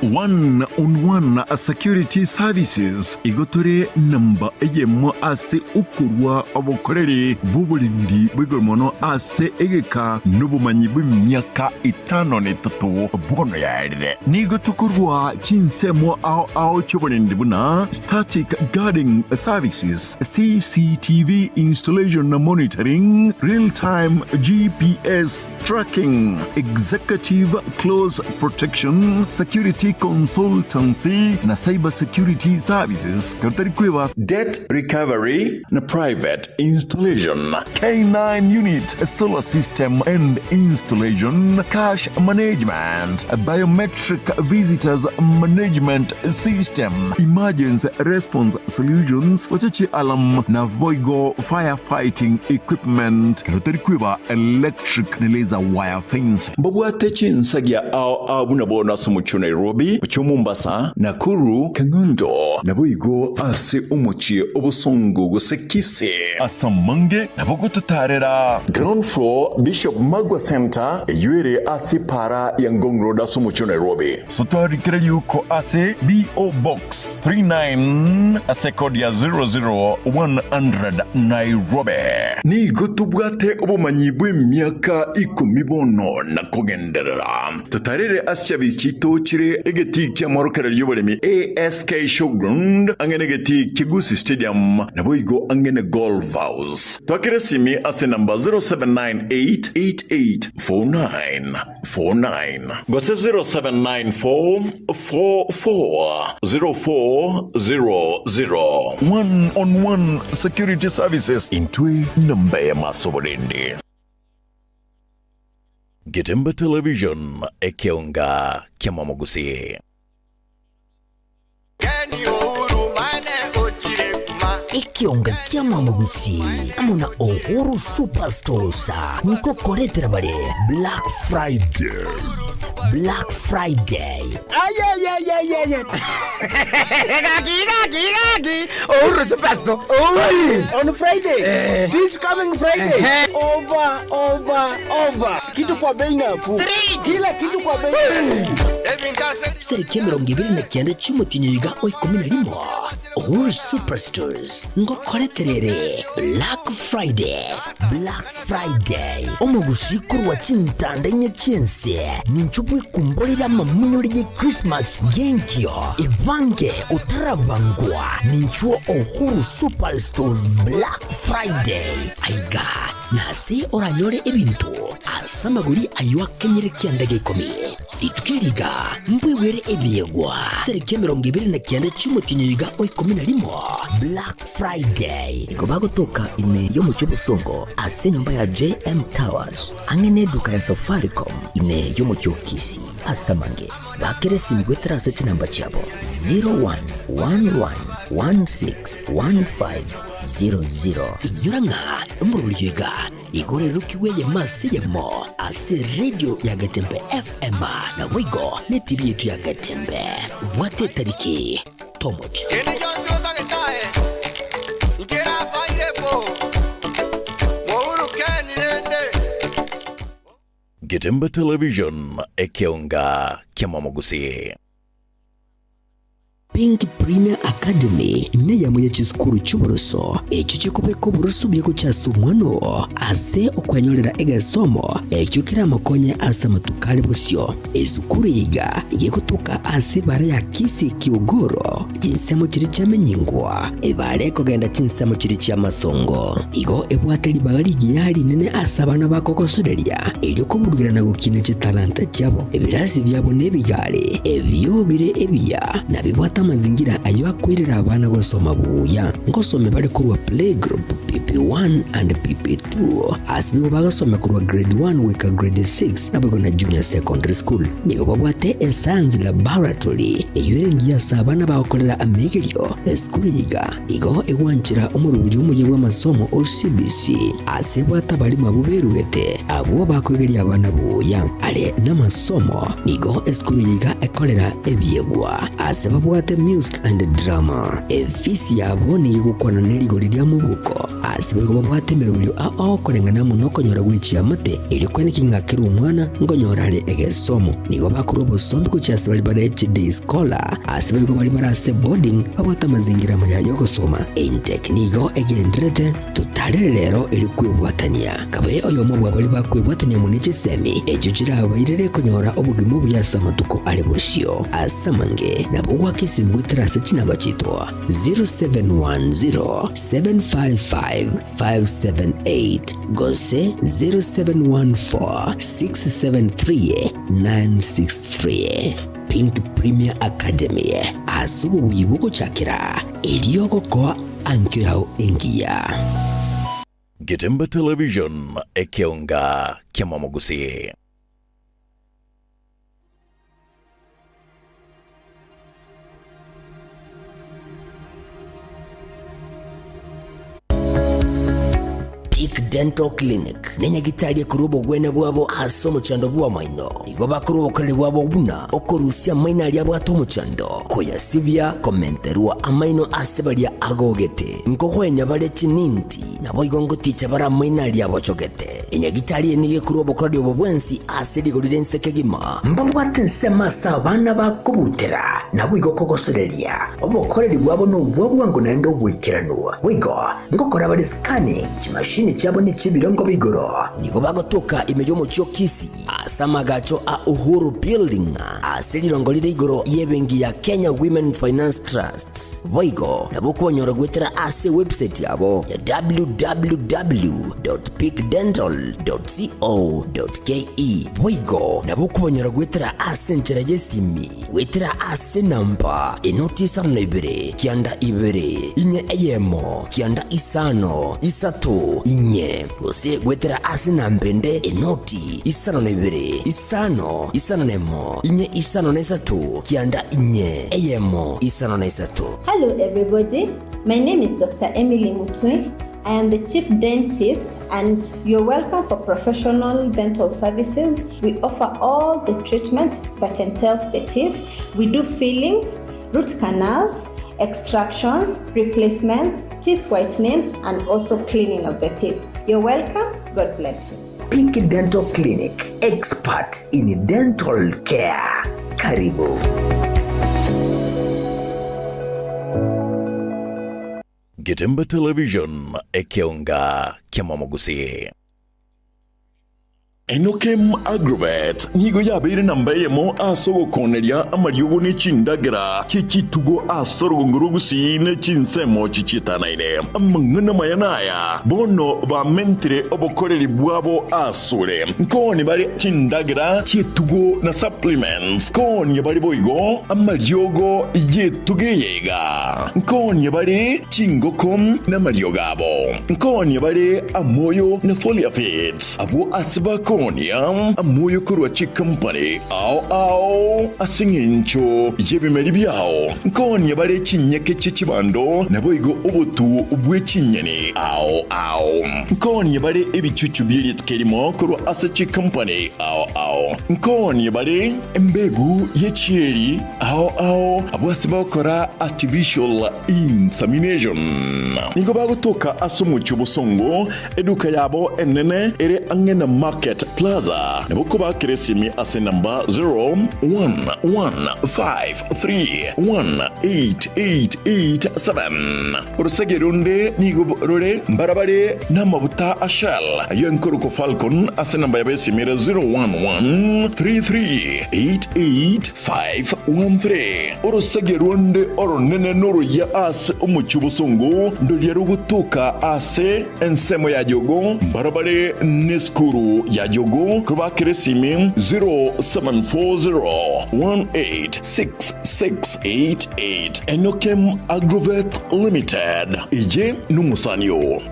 Speaker 5: One on One Security Services igo tore namba eyemo ase okorua obokoreri bw'oborendi bwa igoro mono ase egeka nobomanyi bw'emiaka etano na etato bono yaerire. Nigo tokorua chinsemo ao ao chi'oborendi buna static guarding services, CCTV installation na monitoring, real time GPS tracking, executive close protection, security consultancy na cyber security services, ekero tari kweba debt recovery na private installation, K9 unit, solar system and installation, cash management, biometric visitors management system, emergency response solutions, gocha chialarm na boigo fire fighting equipment, ekero tari kweba electric na laser wire fence. Mbabwate chinsagia ao ao buna bono ase omochie o Nairobi. Nairobi, gochia Mombasa, Nakuru, Kang'undo, naboigo ase omochie o Bosongo gose Kisii. Ase amange nabo gototaarera. Ground floor, Bishop Magwa Centre, eyio ere ase epaara ya Ngong Road ase omochie o Nairobi. Sotwarikire riuko ase BO Box 39 ase kodi ya 00100 Nairobi. Nigo tobwate obomanyi bw'emiaka ikomi bono na kogenderera. Totarere ase chiabisi chiaito chire egetii ki'amorokererio y'oboremi ASK Showground ang'e negetii kia Gusii Stadium naboigo ang'e ne Golf House. Twakere esimi ase enamba 07988849 49 gose 0794440400. One on One Security Services intwe namba eyemo ase oborendi.
Speaker 10: Getembe Television, ekeonga ki'amamogusii.
Speaker 11: Ekionga kia Mwamogusi amo na Uhuru Superstores nkokoretera bare Black Friday. Black Friday.
Speaker 7: Ayayayayaya. Gaki gaki gaki. Uhuru Superstore. Oi.
Speaker 12: On Friday.
Speaker 7: Eh.
Speaker 12: This coming Friday.
Speaker 7: Eh.
Speaker 12: Over, over, over. Kitu kwa bei nafuu.
Speaker 7: Street.
Speaker 12: Kila kitu kwa bei nafuu.
Speaker 11: Chitariki 29 chi'omotienyi oiga o 11, Uhuru Superstores ngokoreterere Black Friday, Black Friday, omogusii korwa chintanda inye chi'ense, ninchwo bwekumborere amamunyore ye Christmas y'enkio, ebange otarabangwa, ninchwo Uhuru Superstores Black Friday, aiga nase oranyore ebinto ase amagori ayio akenyire kianda gia ikomi. Rituko eri iga mbwegwere ebiegwa chitariki 29 chi'omotienyi oiga o 11, Black Friday. Nigo bagotoka ime y'omochie obosongo ase enyomba ya JM Towers, ang'e n'eduka ya Safaricom ime y'omochie o Kisii. Ase amange, bakera esimi goetera ase chinamba chiabo 0111161500. Inyora ng'a omoroberio oiga Igoro erokigwe eyemo ase eyemo ase Radio ya Getembe FM naboigo ne TV yaito ya Getembe. Bwata etariki tomocha.
Speaker 13: Kende gionsi otagete aye, nkerabaire bo, mourukeni rende.
Speaker 10: Getembe Television, ekeonga ki'amamogusii.
Speaker 11: Pink Premier Academy neyamo ye chisukuru chi'oboroso echio chikobeka oboroso buya gochia ase omwana oo ase okwenyorera egesomo ekio keramokonye ase amatuko are bosio. Esukuru eye iga gegotoka ase ebara ya Kisii Kiogoro, chinsemo chiria chiamenyingwa, ebara ekogenda chinsemo chiria chi'amasongo. Igo ebwate ribaga rigiya rinene ase abana bakogosoreria, erio koburugera na gokina chitalanta chiabo. Ebirasi biabo nebigare, ebio bire ebiya, na bibwate amazingira ayio akoirera abana gosoma buya. Ngosome bare korwa playgroup, PP1 and PP2, ase nigo bagosoma korwa grade 1 goika grade 6 naboigo na junior secondary school. Nigo babwate escience laboratory eyio ere engiya ase abana bagokorera amegerio. Esukuru eye iga igo egwanchera omoroberi omuya bw'amasomo o CBC ase ebwate abarimo abwo berugete abwo bakoegeria abana buya are namasomo. Nigo esukuru eye iga ekorera ebiegwa ase babwate music and drama. Efisi yabo nigo egokwana nerigori ria mobuko ase boigo babwate emeroberio ao koreng'ana amo nokonyora gwe chiamate erio kweneki ng'a kera omwana nkonyora are egesomo. Nigo bakorwa obosombi gochia ase baria bare chiday scholar ase boigo baria bare ase boarding babwate amazingira amaya yogosoma. Intake nigo egendererete totarere rero erio kwebwatania. Kabe oyomo bwa baria bakwebwatania amo ne chisemi echio chirabairere konyora obogima obuya ase amatuko are bosio. Ase amange nabo goaka esimi goetera ase chinamba chiaito 0710 755 578 gose 0714 673 963. Pink Premier Academy ase obobuya bw'ogochakera erio gokoa ankio yao engiya.
Speaker 10: Getembe Television, ekeonga ki'amamogusii.
Speaker 11: Peak Dental Clinic nenyagitari ekorwa obogwenia bwabo ase omochando bw'amaino. Igo bakorwa obokoreri bwabo buna okorusia amaino aria abwate omochando, koyasibia, komenterwa amaino ase baria agogete, nkogwenia bare chininti, naboigo ngoticha bare amaino aria abochogete. Enyagitari eye nigo ekorwa obokoreri obo bwensi ase rigori ri'ense kegima. Mbabwate ensemo ase abana bakobutera, naboigo kogosoreria. Obokoreri bwabo nobwa bwango naende oboikeranu. Boigo ngokora bare scanning, chimashini chiabo nechi'ebirengo bia igoro. Nigo bagotoka ime y'omochie o Kisii. Ase amagacho a Uhuru Building ase rirongo rire igoro y'ebenki ya Kenya Women Finance Trust. Boigo nabo okobanyora goetera ase ewebsite yabo ya www.peakdental.co.ke. Boigo nabo okobanyora goetera ase enchera y'esimi goetera ase enamba enoti isano na ibere kianda ibere inye eyemo kianda isano isato inye. Gose goetera ase enamba ende enoti, 52, isano, 51, inye 53, kianda inye, eyemo, 53.
Speaker 14: Hello everybody, my name is Doctor Emily Mutwe, I am the chief dentist and you're welcome for professional dental services, we offer all the treatment that entails the teeth, we do fillings, root canals, extractions, replacements, teeth whitening and also cleaning of the teeth. You're welcome, God bless you.
Speaker 11: Peak Dental Clinic, expert in dental care. Karibu.
Speaker 10: Getemba Television, ekeonga kiamamogusii.
Speaker 5: Enokem Agrovet nigo yabeire namba eyemo ase ogokoneria amariogo ne chindagera chie chitugo ase orogongo rwa Gusii ne chinsemo chichietanaine. Amang'ana amaya naya, bono bamentire obokoreri bwabo asore. Nkooni bare chindagera chi'etugo na supplements, nkoonie bare boigo amariogo y'etugo eye iga, nkoonie bare chingoko namariogo abo, nkoonie bare amoyo na foliar feeds. Abwo ase bakoonia amoyo korwa chikampani ao ao ase engencho y'ebimeri biao, nkoonia bare chinyeke chie chibando, naboigo obotu bwe chinyeni ao ao. Nkoonia bare ebichuchu bie rituko erimo korwa ase chikampani ao ao. Nkoonia bare embegu ye chieri ao ao. Abwo ase bagokora artificial insemination nigo bagotoka ase omochie obosongo Eduka yabo enene ere ang'e na Market Plaza. Nabo kobakera esimi ase enamba 0111531887. Orosege runde nigo rore mbarabare namabuta a Shell ayio enkorokwa Falcon ase enamba yabo esimi ere 0113388513. Orosege rwonde oronene noruya ase omochie obosongo, ndoria rogotoka ase ensemo ya Jogo, mbarabare nesukuru ya Jogo, kobakera esimi 0740186688. Enokem Agrovet Limited, eye nomosani oo.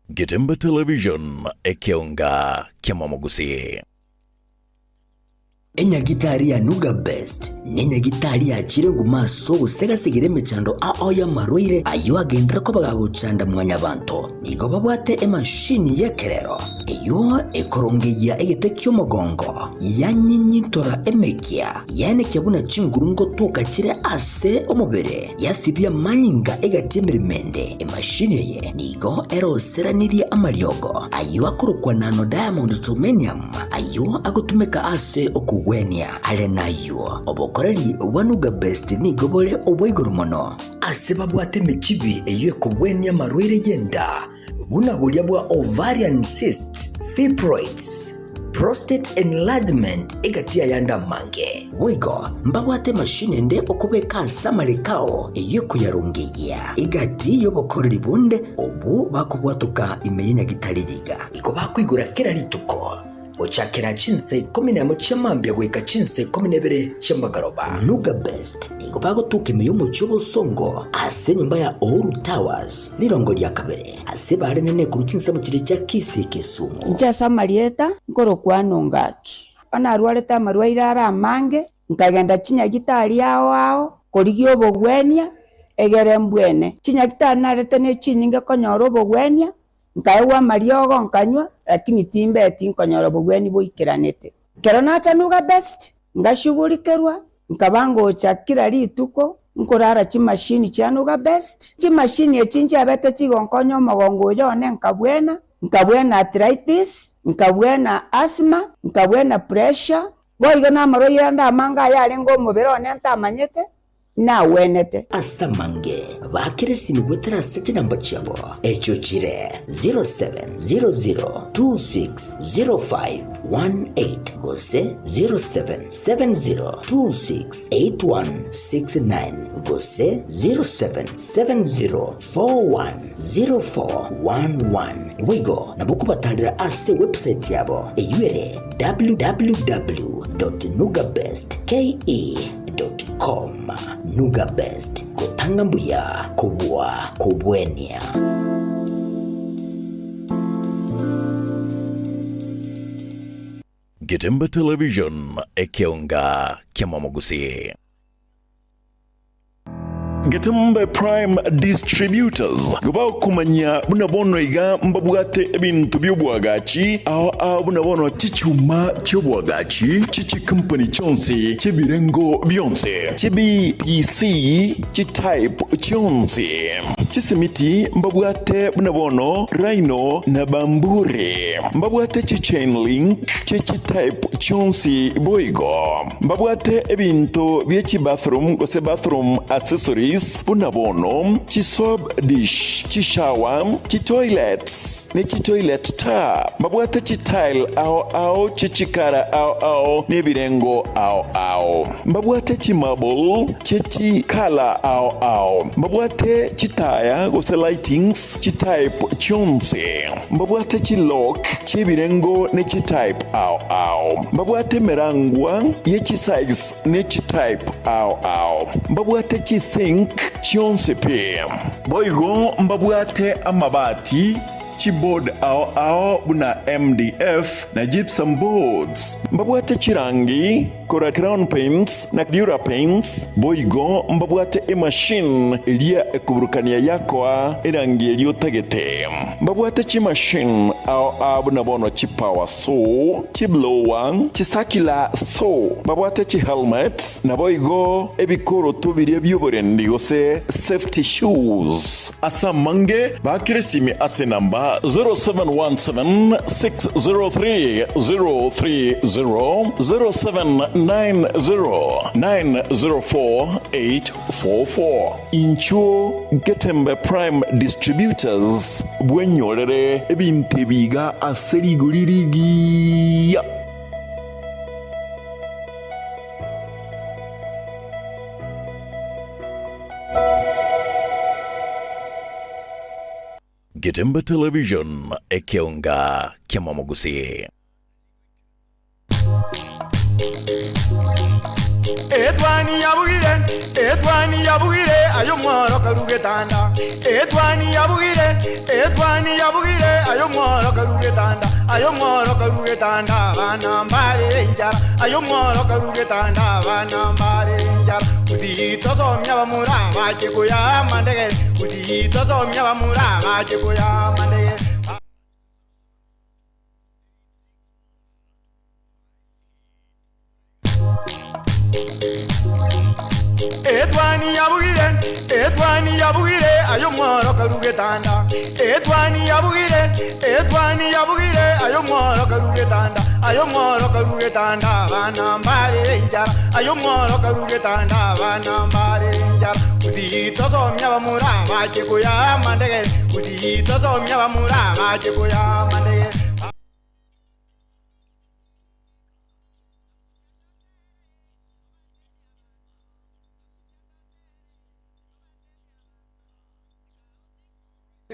Speaker 10: Getemba Television, ekeonga kiamamogusii.
Speaker 11: Enyagitari ya Nuga Best nenyagitari yachire nguma ase ogosegasegera emechando ao y'amarwaire ayio agenderere koba gagochanda mwanyabanto. Nigo babwate emashini y'ekerero eyio ekorongeyia egete ki'omogongo, yanyinyintora emekia, yaenekia buna chinguru ngotoka chire ase omobere, yasibia amanyinga egati y'emeremo ende. Emashini eye nigo eroseranirie amariogo ayio akorokwa nano diamond germanium, Ayio agotumeka ase okogwenia. Are nayio, obokoreri bwa Nuga Best nigo bore obwa igoro mono. Ase babwate emechibi eyio ekogwenia amarwaire y'enda, buna boria bwa ovarian cysts, fibroids, prostate enlargement egati y'ayande amange. Boigo mbabwate emashini ende okobeka ase amareko ao eyio ekoyarongeyia egati y'obokoreri bonde obwo bakobwatoka ime y'enyagitari yiga. Nigo bakoigora kera rituko, gochakera chinsa ikomi nemo chia mambia goika chinsa ikomi na ibere chi'amagoroba. Nuga Best nigo bagotoka ime y'omochie obosongo ase enyomba ya Uhuru Towers, rirongo ria kabere, ase bare nene korwa chinsemo chiria chia Kisii Kisumu.
Speaker 15: Inche ase amarieta nkorokwa Nongaki. Onarwarete amarwaire are amange, nkagenda chinyagitari ao ao korigia obogwenia, egere mbwene. Chinyagitari narete ne chinyinge konyora obogwenia, nkaegwa amariogo nkanywa, lakini timbeti nkonyora obogwenia boikeranete. Ekero nacha Nuga Best, ngashugurikerwa, nkaba ngocha kera rituko, nkorara chimashini chia Nuga Best. Chimashini echi nchiabete chigonkonya omogongo oyo one nkabwena, nkabwena arthritis, nkabwena asthma, nkabwena pressure, boigo namarwaire ande amange ayarenge omobere one ntamanyete, nagwenete.
Speaker 11: Ase amange baakere esimi goetera ase chinamba chiabo, echio chire 0700260518 gose 0770268169 gose 0770410411. Boigo nabo okobatarera ase ewebsite yabo eyio ere www.nugabestke.com. Nuga Best, gotanga mbuya kobua kobwenia.
Speaker 10: Getembe Television, ekeonga ki'amamogusii.
Speaker 5: Getembe Prime Distributors gobakomanya buna bono iga mbabwate ebinto bi'oboagachi ao ao buna bono chichuma chi'oboagachi chi'chikampani chionsi chi'ebirengo bionsi, chi'BPC, chi'type chionsi, chisimiti mbabwate buna bono Rhino na Bamburi, mbabwate chi'chain link chi'chitype chionsi boigo. Mbabwate ebinto bie chibathroom gose bathroom accessories buna bono, chisoap dish, chishower, chitoilets, ne chitoilet tap. Mbabwate chitile ao ao chichikara ao ao ne ebirengo ao ao. Mbabwate chimarble chie chikala ao ao. Mbabwate chitaya gose lightings chitype chionsi. Mbabwate chilock chi'ebirengo ne chitype ao ao. Mbabwate emerangwa ye chisize ne chitype ao ao. Mbabwate chisink chionsi pi. Boigo mbabwate amabati, chiboard ao ao buna MDF na gypsum boards. Mbabwate chirangi korwa Crown Paints na Dura Paints. Boigo mbabwate emachine eria ekoburukania yakoa erangi eria otagete. Mbabwate chimachine ao ao buna bono chipower saw, chiblower, chicircular saw, mbabwate chihelmet, naboigo ebikoroto biria bi'oborendi gose safety shoes. Ase amange baakere esimi ase enamba 0717 603 030, 0790 904 844. Inchuo Getembe Prime Distributors bwenyorere ebinto ebi iga ase rigori rigiya.
Speaker 10: Getembe Television, ekeonga ki'amamogusii.
Speaker 4: Etwani yabugire, etwani yabugire, aye omworo karu getanda. Etwani yabugire, etwani yabugire, aye omworo karu getanda. Aye omworo karu getanda, abana mbarere enchara. Aye omworo karu getanda, abana mbarere enchara. Gusii tosomia abamura bache koya amandegere. Gusii tosomia abamura bache koya amandegere. Etwani yabugire, etwani yabugire, aye omworo karu getanda. Etwani yabugire, etwani yabugire, aye omworo karu getanda. Aye omworo karu getanda, abana mbarere enchara. Aye omworo karu getanda, abana mbarere enchara. Gusii tosomia abamura bache koya amandegere. Gusii tosomia abamura bache koya amandegere.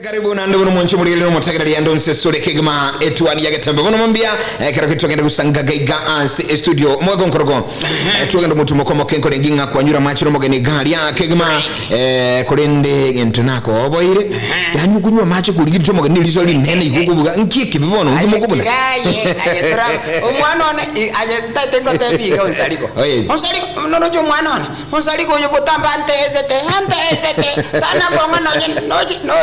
Speaker 2: Karibu naende bono mwanche omorigereria na omotegereri ande onsi ase ore kegima etuani ya getembe bono mambia ekero ki twagenda gosanga gaiga ase estudio omogaka onkorogo eh, twagenda omotumo komoke nkorenge ng'a kwanyura amache na omogeni iga aria kegima eh, korende gento nakoboire yaani okonywa amache korigereria omogeni riso rinene igo okobuga nki ekibe bono nki mokobuna
Speaker 3: Aye aye tora omwana one i- aye ntaete ngotebi iga onsariko.
Speaker 2: Oh, yes.
Speaker 3: Onsariko noroche omwana one Onsariko oyo botambe anteesete, anteesete, tana kong'a nonye noche no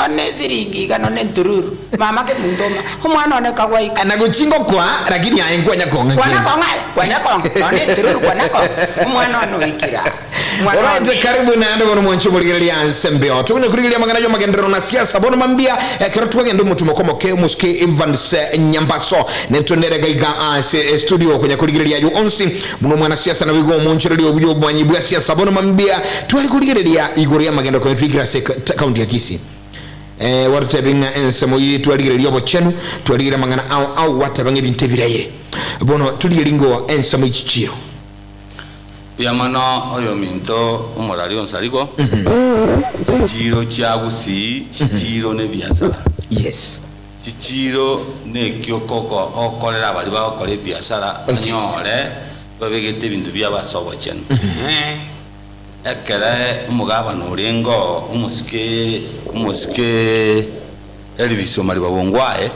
Speaker 3: nonye esiringi iga nonye entururu. Mama kemunto oma, omwana one kagwaika.
Speaker 2: Na gochia ngokwa, lakini aye nkwanya kong'a
Speaker 3: Kwana
Speaker 2: kende.
Speaker 3: kong'a aye, kwanya kong'a, nonye entururu kwana kong'a. Omwana one oikire aa. Omwana
Speaker 2: Alright,
Speaker 3: one.
Speaker 2: karibu naende bono mwanche omorigereria ase embeo. Togende korigereria amang'ana y'omagenderero na siasa bono mambia ekero twagenda omotumo omoke omosike Evans Nyambaso netonere gaiga ase studio konya korigereria aywo onsi Buna omwanasiasa naboigo omoonchoreria obuya obwanyi bwa siasa bono mambia tware korigereria igoro y'amagendo konya twikire ase county ya Kisii. Eh, gwatotebia ng'a ensemo eye twarigereria obochenu, twarigereria amang'ana ao ao gwateba ng'a ebinto ebiraire. Bono torigererie ngo ensemo ye chichiiro.
Speaker 1: Mbuya mono oyominto omorari onsarigo, chichiiro chia Gusii, chichiiro nebiasara.
Speaker 2: Yes.
Speaker 1: Chichiiro nekio koko okorera baria bagokora ebiasara banyore babegete ebinto biabo ase obochenu. Ekere omogabana orenge oo omosike omosike Elvis Omariba Bongwae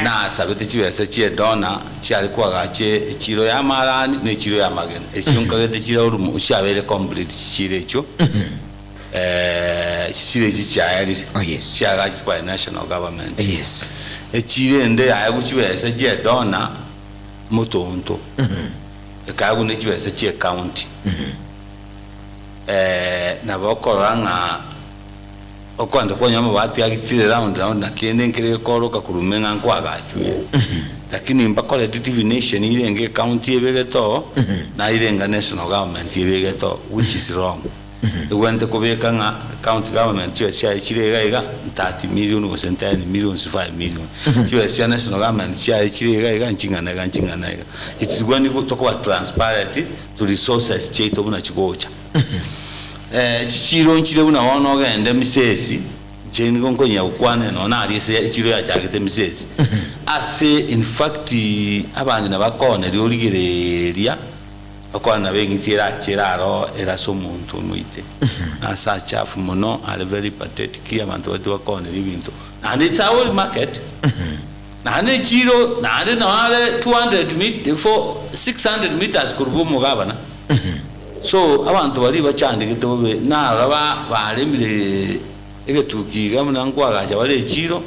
Speaker 1: nasabete chibesa chi'edona chiare koagacha echiiro y'amarani na echiiro y'amagena. Echio nkagete chire orumo chiabeire complete chichiiro echio. Chichiro echi chiaerire,
Speaker 2: Oh, yes.
Speaker 1: chiagachire by national government.
Speaker 2: Yes.
Speaker 1: Echiro ende yaegwa chibesa chi'edona motonto, ekaegwa ne chibesa chi'ecounty. Nabo okorora ng'a okoenda kwanyora amabati agitire round round na kende nkere gekoroka korwa ime ng'a nkoagachwire. Lakini mbakoreti divination irenge ecounty ebegete oo, na irenga national government ebegete oo, which is wrong. Egwenerete kobeka ng'a county government chibesa chiaye chire iga iga 30 million gose 10 million gose 5 million. Chibesa chia national government chiaye chire iga iga nching'ana iga nching'ana iga. It's when tokoba transparent to resources chiaito buna chigocha. Chichiro nchire buna bono ogende Misesi, inche nigo nkonyia gokwana nonya naria ase echiro yachagete Misesi. Ase in fact abang'ina bakoneria origereria. Bakwana nabo eng'iti erache eraro ere ase omonto omoite, na ase achafu mono, are very pathetic, abanto baito bakooneria ebinto, naende it's a whole market, naende echiro naende nao are 200 mit four 600 meters korwa bwa omogabana, so abanto baria bachandegete bobe, narora ba baremire egetuki iga buna nkoagacha bare echiro.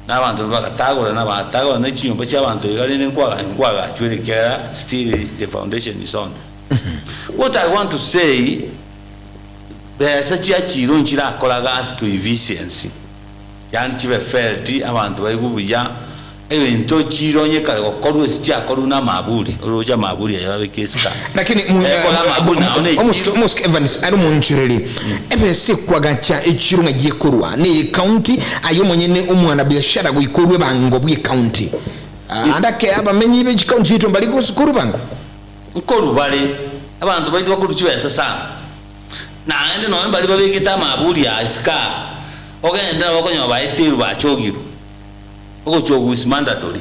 Speaker 1: Na abanto bagatagorana, bagatagorana ne chinyomba chi'abanto iga, rende nkwagachwa ere ekiagera still the foundation is on. What I want to say, besa chia chiro nchirakora gasi to efficiency, yaani chibe felt, abanto baigwe buya, egento chiro onye kare gokorwa ase chiakorwa na amaburi, oroche amaburi aye babeke esika.
Speaker 2: Lakini
Speaker 1: Ekore amaburi nao ne echiro.
Speaker 2: Omosike Evans are omonchereri Ebesa ekwagacha echiro ng'a yekorwa neye county aye omonyene omwana biashara goika orwe ebango bwe county. Ande ake abamenyi be chicounty chiaito mbari korwa ebango?
Speaker 1: Nkorwa bare, abanto baito bakorwa chibesa sana. Naende nonya mbaria babegete amaburi aa isiko aa, ogende nabo okonyora baeteirwe bachogirwe. Ogochogwa is mandatory.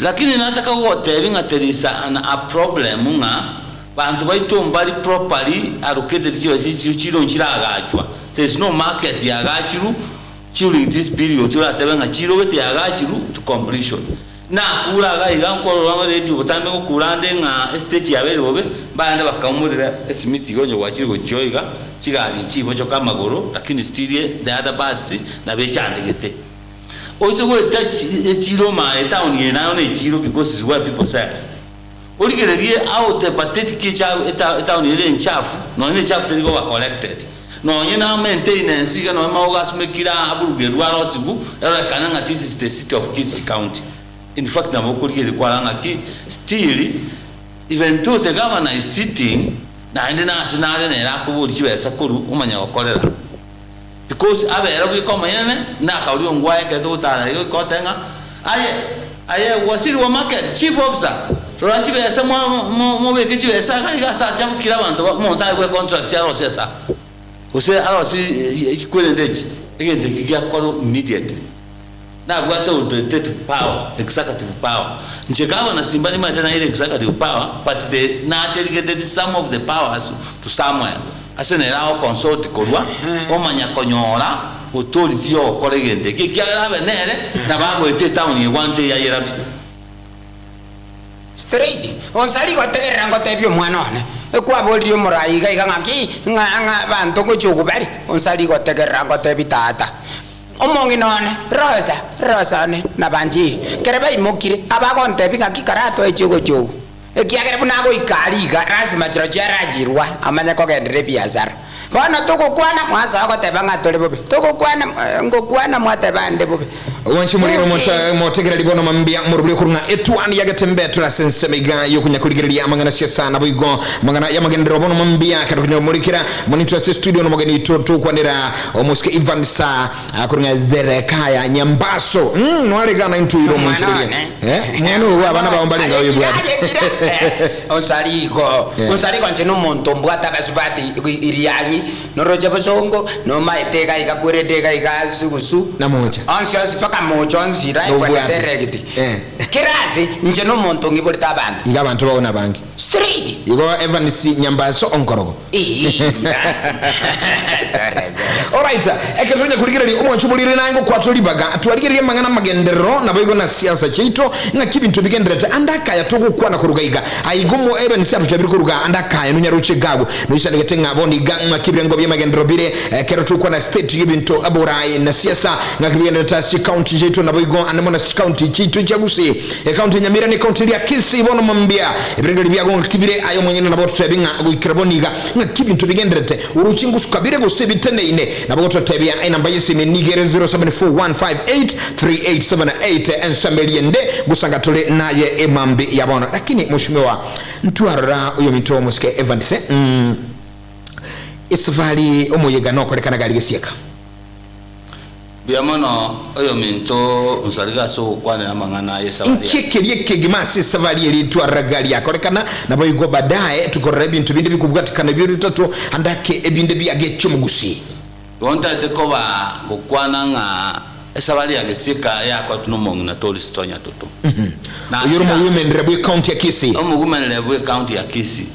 Speaker 1: Lakini nataka gogotebia ng'a there is an a problem ng'a banto baito mbari properly allocated chibesa echio chiro nchiragachwa. There is no market yagachirwe during this period oratebe ng'a chiro gete yagachirwe to completion. Nakure iga iga nkorora ng'a radio botambe ngokura ande ng'a estage yabeire bobe, mbaende bakaumorera esimiti iga onye gwachire gochia iga, chigari nchibochoka amagoro lakini still the other parts nabo echandegete. Oise goeta echiro maa etown eye nayo nechiro because is where people sells. Origererie how the pathetic etown ere enchafu nonye nechafu teri koba collected. Nonye na maintenance iga nonye maogo asumekire aa aburugerwe arosigwe erorekane ng'a this is the city of Kisii county. In fact nabo okorigereria kwarora ng'aki still even though the governor is sitting naende nase nare nere akoboria chibesa korwa omanya gokorera. Because abere bweka omonyene nakaoria ongwae ekero togotara iga goika otebe ng'a aye aye waziri wa market chief officer rora chibesa mobeke chibesa iga iga ase achabukire abanto omonto aegwe econtract arose esa gose arose chikwerende echi. Egento eki giakorwa immediately. Nabwate authoritative power, executive power. Inche gavana simba nimanyete naire executive power but the na delegated some of the powers to somewhere ase nere ago consult korwa omanya konyora authority yogokora egento eki ekiagera abe nere nabo agoeta etown eye gwante eyayerabi.
Speaker 3: Straight, onsari gotegerera ngotebie omwana one, ekwaboririe omorai iga iga ng'aki ng'a ng'a abanto ngochia okobari, onsari gotegerera ngotebie tata. Omong'ina one, Rosa, Rosa one, na Banjiri, kere baimokire, abagontebia ng'aki karatoe chigochia ogo, ekiagera buna agoika aria iga, lasima chirochio arachirwa amanye kogenderera ebiasara. Bono togokwana, mwasoa goteba ng'a tore bobe, togokwana, ngokwana mwateba ande bobe.
Speaker 2: Omwanchi omorero motegereri bono mambia morobire korwa ng'a etuani ya Getembe tore ase ensemo iga yokonya korigereria amang'ana siasa naboigo amang'ana y'amagenderero bono mambia kero konya komorikera monito ase studio nomogeni oito tokwanera Omosike Ivan Sa akorwa ng'a Zerekaya Nyambaso mm nware iga naintwe oire
Speaker 3: Omwana
Speaker 2: omonchereria
Speaker 3: one.
Speaker 2: eh mwana oyo abana bao mbare
Speaker 3: Aye
Speaker 2: ng'a
Speaker 3: kira,
Speaker 2: oyebwate
Speaker 3: aye kira. Eh, Onsarigo,
Speaker 2: Eh.
Speaker 3: Onsarigo inche nomonto mbwate abasubati irianyi, noroche bosongo, nomaete iga iga kwerende iga iga sugusu.
Speaker 2: Namocha.
Speaker 3: Onsi onsi mpaka mocha onsi live and
Speaker 2: Nobwate.
Speaker 3: direct.
Speaker 2: Eh.
Speaker 3: Kera ase, inche nomonto ng'iborete abanto.
Speaker 2: Iga abanto bao nabange.
Speaker 3: Straight.
Speaker 2: Igo Evans Nyambaso onkorogo. Alright, ekero tonya korigereria omwancho borire naye ngokwatwa ribaga, twarigereria amang'ana amagenderero naboigo na siasa chiaito, ng'aki ebinto bigendererete ande akaya togokwana koruga iga. Aiga omo Evans atochabire koruga ande akaya nonyaroche iga agwo. Noisanegete ng'a bono iga ng'aki ebirengo bi'amagenderero bire ekero togokwana state y'ebinto boraai na siasa ng'aki bigendererete ase chicounty chiaito naboigo ande mono ase chicounty chiaito chia Gusii. Ekaunti ya Nyamira ne'kaunti eria Kisii bono mambia ebirengererio biago ng'aki bire aye omonyene nabo ototebie ng'a goikera bono iga ng'aki ebinto bigendererete oroche ngosuka bire gose biteneine nabo gototebia enamba y'esimi nigo ere 0741583878 ensemo eria ende gosanga tore naye emambi ya bono lakini mheshimiwa ntwarora oyominto omosike Evans mm esafari omoyega nokorekana gari gesieka.
Speaker 1: Mbuya mono oyominto onsarige ase ogokwanera amang'ana y'esabari
Speaker 2: Inki
Speaker 1: yaye.
Speaker 2: ekeria ekegima ase esabari eria etwarora riakorekana, naboigo badaye tokorora ebinto binde bikobwatekana ebio bitato ande ake ebinde biagechia omogusii.
Speaker 1: Igo ntaete koba ngokwana ng'a esabari ya gesieka yakoretwe nomong'ina Toris Tonya Toto. Na
Speaker 2: Oyore
Speaker 1: achire
Speaker 2: omogumenere bw'ecounty ya Kisii.
Speaker 1: omogumenere bw'ecounty ya Kisii.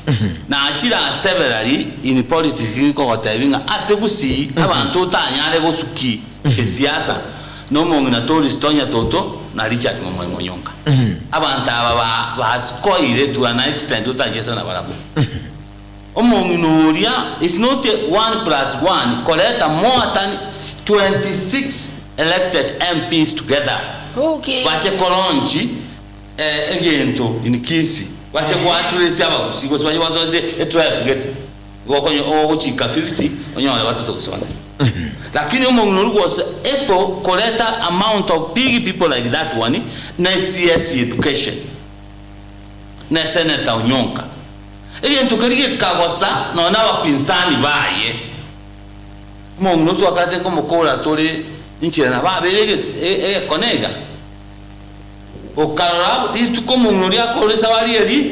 Speaker 1: Na achire ase severally in politics nkogotebi ng'a ase Gusii abanto otanyare gosuki esiasa nomong'ina Toris Tonya Toto na Richard Momoe Monyonka. Abanto aba ba basikoire to an extent otachiesa nabarabwo. Omong'ina oria is not a one plus one koreta more than 26 elected MPs together bache koronchi egento in Kisii bache goaddress abagusii gose bache goaddress etribe gete igo okonyo ogochika 50 onyore batato gose bane lakini omong'ina oria gose able koreta amount of big people like that one ne CS education ne Senator Onyonka Egento keria gekagosa nonya nabapinzani baye. Omong'ina otwakarete nkomokora tore inchera nabo abeire egekone iga. Okarora rituko omong'ina oria akorora esabari eria,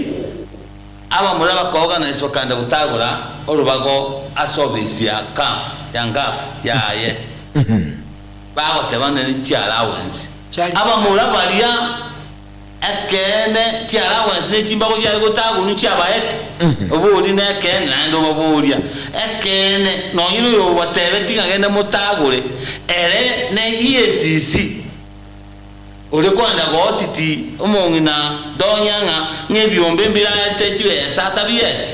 Speaker 1: abamura bakaorganize bakagenda gotagora orobago ase ofisi ya CAF, ya NGAAF yaye, bagoteba ng'a nechiallowance. Abamura baria. Ekeene, chiaragwa ense ne chimbago chiare gotagwa nchiabaete, oborie nekeene, naende obaboria, Ekeene, nonye noyobatebetie ng'a genda motagore, ere ne EACC, ore kogenda gootiti omong'ina donya ng'a ng'ebiombe mbiraete chibesa atabieti?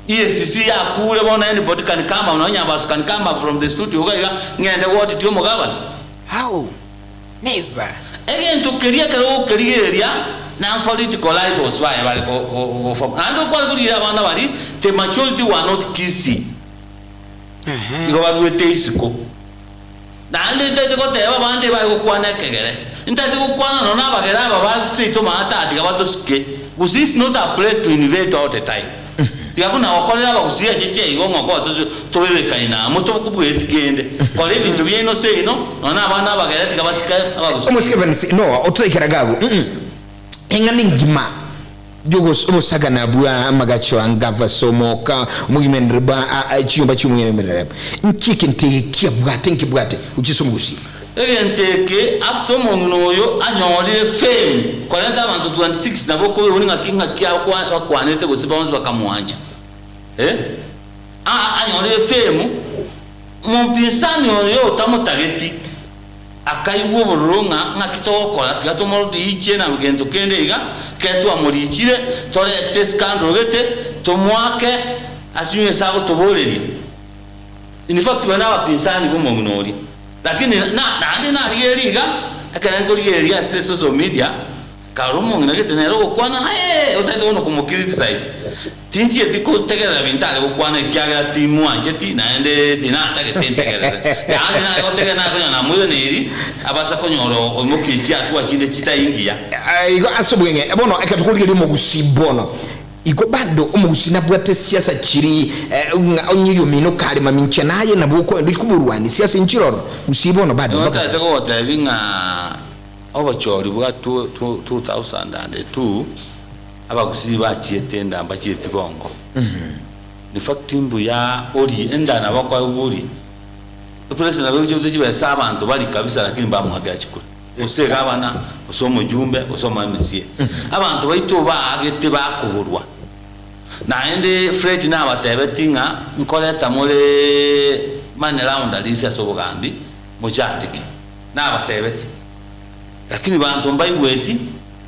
Speaker 1: EACC yakure bono anybody can come up, nonye Nyambaso can come up from the studio iga iga ng'ende gootiti omogabana.
Speaker 3: How? Never.
Speaker 1: Egento keria ekero ogokerigereria na political rivals baye bare go form naende okware korigereria abana baria the majority were not Kisii igo baruete isiko naende ntaete goteba abande bare gokwana ekegere ntaete gokwana nonya na abagere aba ba seito maata tiga batosike gose is not a place to invade all the time Tiga buna gokorera abagusii echeche igo ng'a okoba tobebekaine amo tokobueti kende. Kora ebinto biaino seino, nonya na abana abagere tiga basike abagusii.
Speaker 2: Omosike Evans, Noa, otoraikera gago, mm, eng'ana engima. Yogos obosagana bwa amagacho anga ase omoka omogimenere bwa a a chinyomba chi'omogimenere. Nki egento eke kiabwate nkebwate gochia ase omogusii?
Speaker 1: Egento eke after omong'ina oyo anyorire fame korenta abanto 26 nabo okobewa ng'aki ng'aki bakwanete gose bonsi bakamwancha eh aa anyorire fame Omopinzani oyo otamotageti akaigwa obororo ng'a ng'aki togokora, tiga tomoriche na gento kende iga, ekero twamorichire torete escandal gete, tomoake asinywe ase agotoboreria. In fact baria nabapinzani b'omong'ina oria. Lakini na naende narigereria iga, ekero nkorigereria ase social media, Karora omong'ina gete nere ogokwana, Aye! Otagete bono komo-criticize. Tinchieti kotegerera binto are gokwana ekiagera timwancheti naende tinatagete ntegerere. Yaani nare gotegerera nare konyora namoiraneiri abasa konyora oimokie chiatua chinde chitai ngiya.
Speaker 2: Igo ase obweng'e bono ekero tokorigereria omogusii bono, igo bado omogusii nabwate siasa chiri ng'a onye oyomino kare mamincha naye nabwo okoenda ochie koborwania siasa nchiroro gusii bono bado
Speaker 1: Nigo
Speaker 2: mpaka
Speaker 1: ntagete kogotebia ng'a Obochori bwa 2002 abagusii bachiete enda mbachieti bongo. In fact mbuya orie enda nabo okoegwa orie. Epresident nabo egochia gocha chibesa abanto barie kabisa lakini mbamoakera chikura. Gose egavana, gose omojumbe, gose omo MCA. Abanto baito baagete bakogorwa. Naende Fred nabatebeti ng'a nkoreta more money launderers ase obogambi mochandeke. Nabatebetie, lakini banto mbaigweti,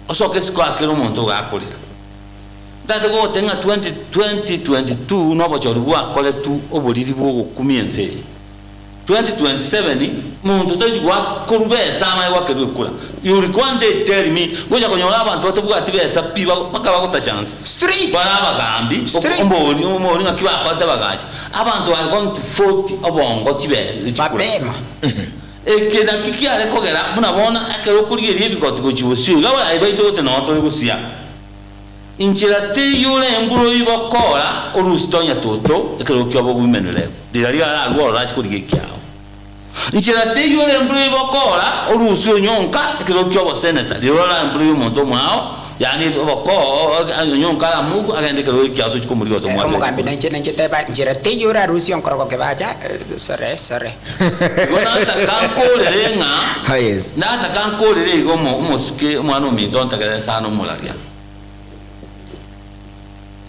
Speaker 1: osoke isiko aa kera omonto ogakorera. Ntagete kogotebia ng'a 2022 nobochori bwakoretwe oboriri bw'ogokumia ense eye. 2027 monto tari goakorwa besa amanye goakerwa ekura. You will one day tell me gocha konyora abanto batabwati besa pi mpaka bagotachansa. Bare abagambi, ombori ombori ng'aki bakorete bagacha. Abanto are gone to 40 obongo chibesa chikura. Eke nakio kiare kogera buna bono ekero okorigereria ebigoti gochia bosio iga abarai baito gose noo tore gosia. Inchera teiyo ore embura oyio bokora orusie tonya toto ekero kioba obwimenere riria ararue ororo ache korigia ekiao. Inchera teiyo ore embura oyio bokora orusie onyonka ekero kioba oseneta riria ore embura y'omonto omwao yaani obokoo onyonka ara move agende ekero ekiao tochia komorigia gose tomwakere
Speaker 3: Omogambi
Speaker 1: chikura.
Speaker 3: nainche nainche teba nchera teiyo orarusie onkorogoke bacha sore sore.
Speaker 1: Igo nataka nkorere ng'a, nataka nkorere iga omo, omosike, omwana ominto ontegerere sana omoraria.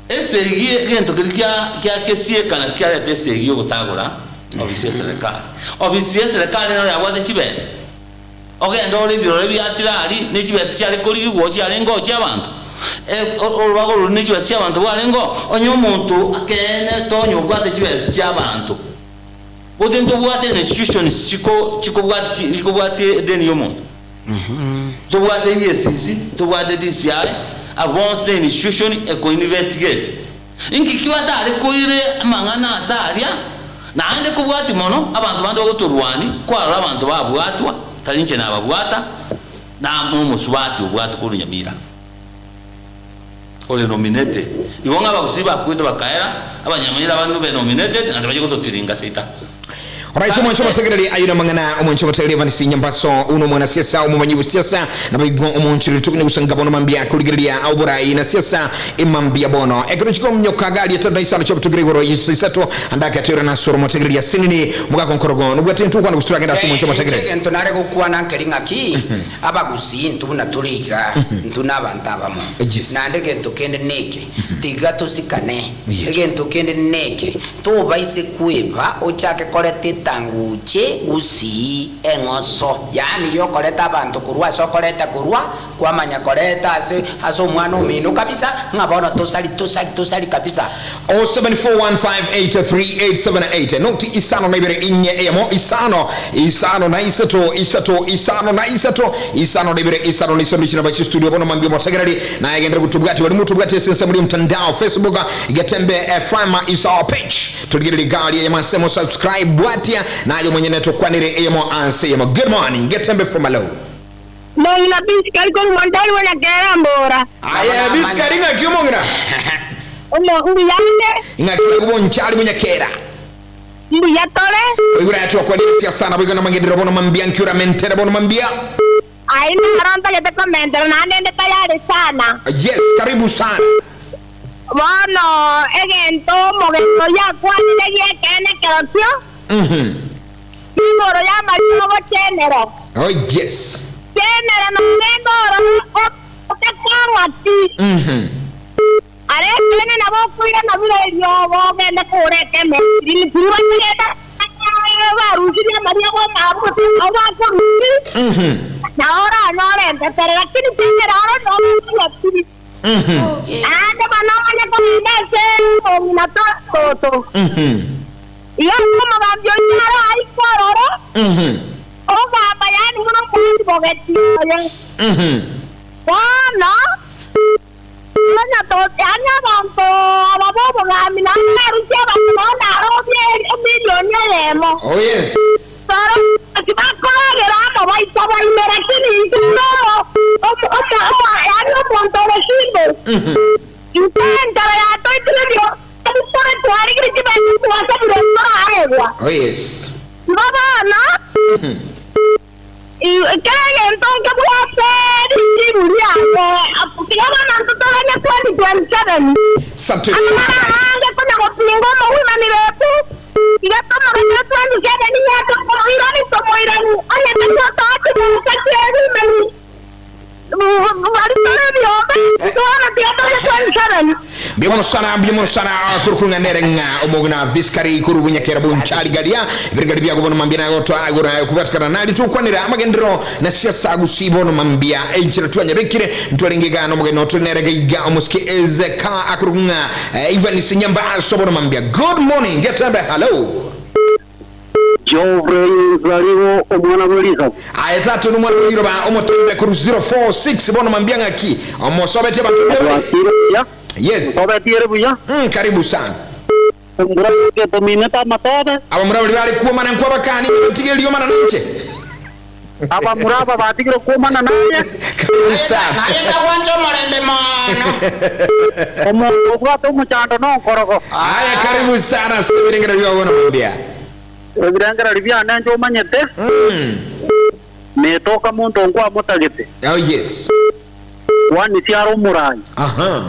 Speaker 1: Esegi, egento keria kia, kia kesiekana kiareta esegi yogotagora obisi y'eserekari. Obisi y'eserekari nero yabwate chibesa. Ogende ore ebirore bia tirari, ne chibesa chiare korigigwa chiarenge oo chi'abanto. E, orobago roria ne chibesa chi'abanto bwarenge oo. Onye omonto akeene tonya obwate chibesa chi'abanto. Gose ntobwate institutions chiko chikobwati chi chikobwati edeni y'omonto? Ntobwate EACC, ntobwate DCI, abwo bonsi ne institution eko investigate. Inki ki batare koire amang'ana ase aria? Naende kobwati mono abanto bande bagotorwani, kwarora abanto babwatwa, tari inche nababwata, na nomosubati obwatwe korwa Nyamira. Ore nominated. Igo ng'a abagusii bakwete bakaera, abanyamira abande be nominated naende bache gototiringa ase ita.
Speaker 2: Alright, omwancho omotegereri ayo namang'ana omwancho omotegereri Evans Nyambaso uno omwana siasa omomanyi bw'siasa naboigo omonchoreri tokonya gosanga bono mambia korigereria oborai na siasa emambia bono ekero chikomnyoka gari etano na isano chiabotokire igoro isa isato andake atoira nasoro omotegereri asenene omogaka onkorogo nobwate intwe okwana gose toragende ase omwancho
Speaker 3: Inche
Speaker 2: omotegereri.
Speaker 3: egento nare gokwana nkeri ng'aki, Abagusii intwe buna tore iga, intwe nabanto abamo. Naende egento kende neke, tiga tosikane. Egento kende neke, tobaise kweba ochake koreta etanguche gusii eng'oso, yaani yokoreta abanto korwa ase okoreta korwa, kwamanya koreta ase ase omwana omino kabisa, ng'a bono tosari tosari tosari kabisa.
Speaker 2: 0741583878 noti isano na ibere inye eyemo isano isano na isato isato isano na isato isano na ibere isano na isano chinamba chi studio bono mambia omotegereri naye gendera gotobwati bari motobwati ase ensemo ria mtandao Facebook Getembe FM is our page torigererie gari eyemo ase mo subscribe bwatia naye omonyene tokwanere eyemo ase eyemo good morning Getembe from alo
Speaker 16: Mong'ina Bisikari korwa Montari buna kera mbora.
Speaker 2: Aye Bisikari ng'aki omong'ina?
Speaker 16: Omo, mbuya inde.
Speaker 2: Ng'aki agwo bonchari bonyakera?
Speaker 16: Mbuya tore.
Speaker 2: Oigure aya twakwanire siasa naboigo namagenderero bono mambia nki oramentere bono mambia?
Speaker 16: Aye naro ntagete komentera naende inde tayari sana.
Speaker 2: Yes, karibu sana.
Speaker 16: Bono egento omogeni oyio akwanire gi'ekeene kerokio, Igoro y'amariogo chenero.
Speaker 2: Oh yes.
Speaker 16: Chenero norenge ororo otakong'a pi. Are ekeene nabo okoirana buna eriogo ogende kogora ekemesiri, tiria batagete barusirie amariogo omwabo gose nao bakorusia, nao oranyore entetere, lakini chenero oro nogokonywa pi. Naende bono omanye kogenda ase omong'ina toto. Igo ase omogambi oyio naro aike ororo, ogamba yaani buna omogambi bogeti oye. Bono, konya yaani abanto aba b'obogambi naende narusie abanto bao narobie emilioni eyemo.
Speaker 2: Oh yes.
Speaker 16: Toro tibakoragera amo baito baime, lakini inche buna omo omo omo yaani omonto ore simple, inche enchara yatoitire rioka tore twarigire chibesa twasabire toraegwa.
Speaker 2: Oh yes.
Speaker 16: Igo bono, kera egento nkebwate richibu riaye, tiga bono intwe toganye 2027.
Speaker 2: Asante
Speaker 16: Amang'ana
Speaker 2: sana.
Speaker 16: amange konya gopinga omogwimani betu, iga tomoganyere 27 yacha komoirani tomoirani, onye tari otoa chibesa chi'ebimani, baritore ebiombe, bono tiga tobe 27.
Speaker 2: Mbuya sana, mbuya sana kurukunganere ng'a omogina viskari kuru bunyakera bunchari garia ebirigari biago bono mambia nagotwa agora kubatikana nali tukwanira amagendero na siasa gusi bono mambia enchera twanyabekire ntwarengega nomogeno tunerega iga omusiki ezeka akurukunga Ivan Sinyamba aso bono mambia. Good morning, Getembe, hello.
Speaker 17: Geoffrey Zarigo omwana bw'Elizabeth.
Speaker 2: Aye tatu numwana bw'iroba omotembe kuru 046 bono mambia ng'aki omosobete abantu. Yes.
Speaker 17: Sobetiere buya.
Speaker 2: Karibu sana.
Speaker 17: Omura ketomine ta matobe.
Speaker 2: Abamura bari bari kuomana nkwabakani batigerio mana ninche.
Speaker 17: Abamura aba batigire kuomana naye.
Speaker 2: Karibu sana.
Speaker 3: Naye tagwancha omorembe mono.
Speaker 17: Omonto obwate omochando nonkorogo.
Speaker 2: Aya karibu sana sebirengera byago mambia.
Speaker 17: Ebirengera biane nje omanyete. Netoka muntu nkwamotagete.
Speaker 2: Oh yes.
Speaker 17: Wani siaro omorai.
Speaker 2: Aha.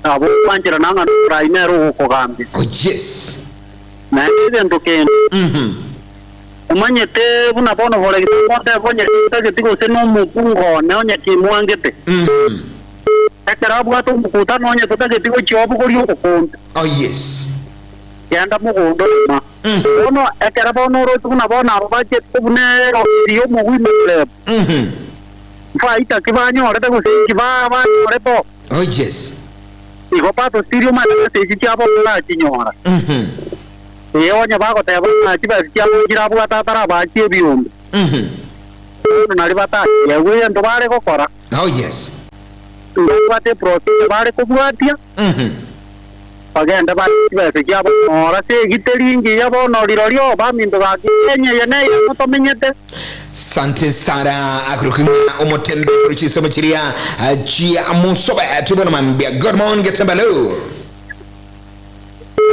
Speaker 17: Abo kwanchera nang'a omorai nero ogokogambia.
Speaker 2: Oh yes.
Speaker 17: Naende egento kende. Omanyete buna bono boregete bonye tagete gose nomokungo one onye kimwangete. Ekero abwate omokutano onye totagete gochia obogoria obokombe.
Speaker 2: Oh yes.
Speaker 17: Genda mogondo rima. Bono ekero bono oroche buna bono abo bachete buna erosiri omogwimere. Mfaita kibanyorete gose inki banyorete.
Speaker 2: Oh yes.
Speaker 17: Igo pato sirio omanyete ase echi chiabo barachinyora. Ee onye bagoteba ng'a chibesa chiabo chirabwate atarabachi ebiombe. Bono nari batachiegwe egento bare gokora.
Speaker 2: Oh yes.
Speaker 17: Mbabwate procedure bare kobwatia. Bagende bare chibesa chiabo ng'ora ase egiteri ngiya bono rirorio baminto gaki Kenya eye neye motomenyete.
Speaker 2: Sante sana akurukunga omotembe kuruchisemo chiria chia musoba tubona mambia. Good morning, Getembe lo.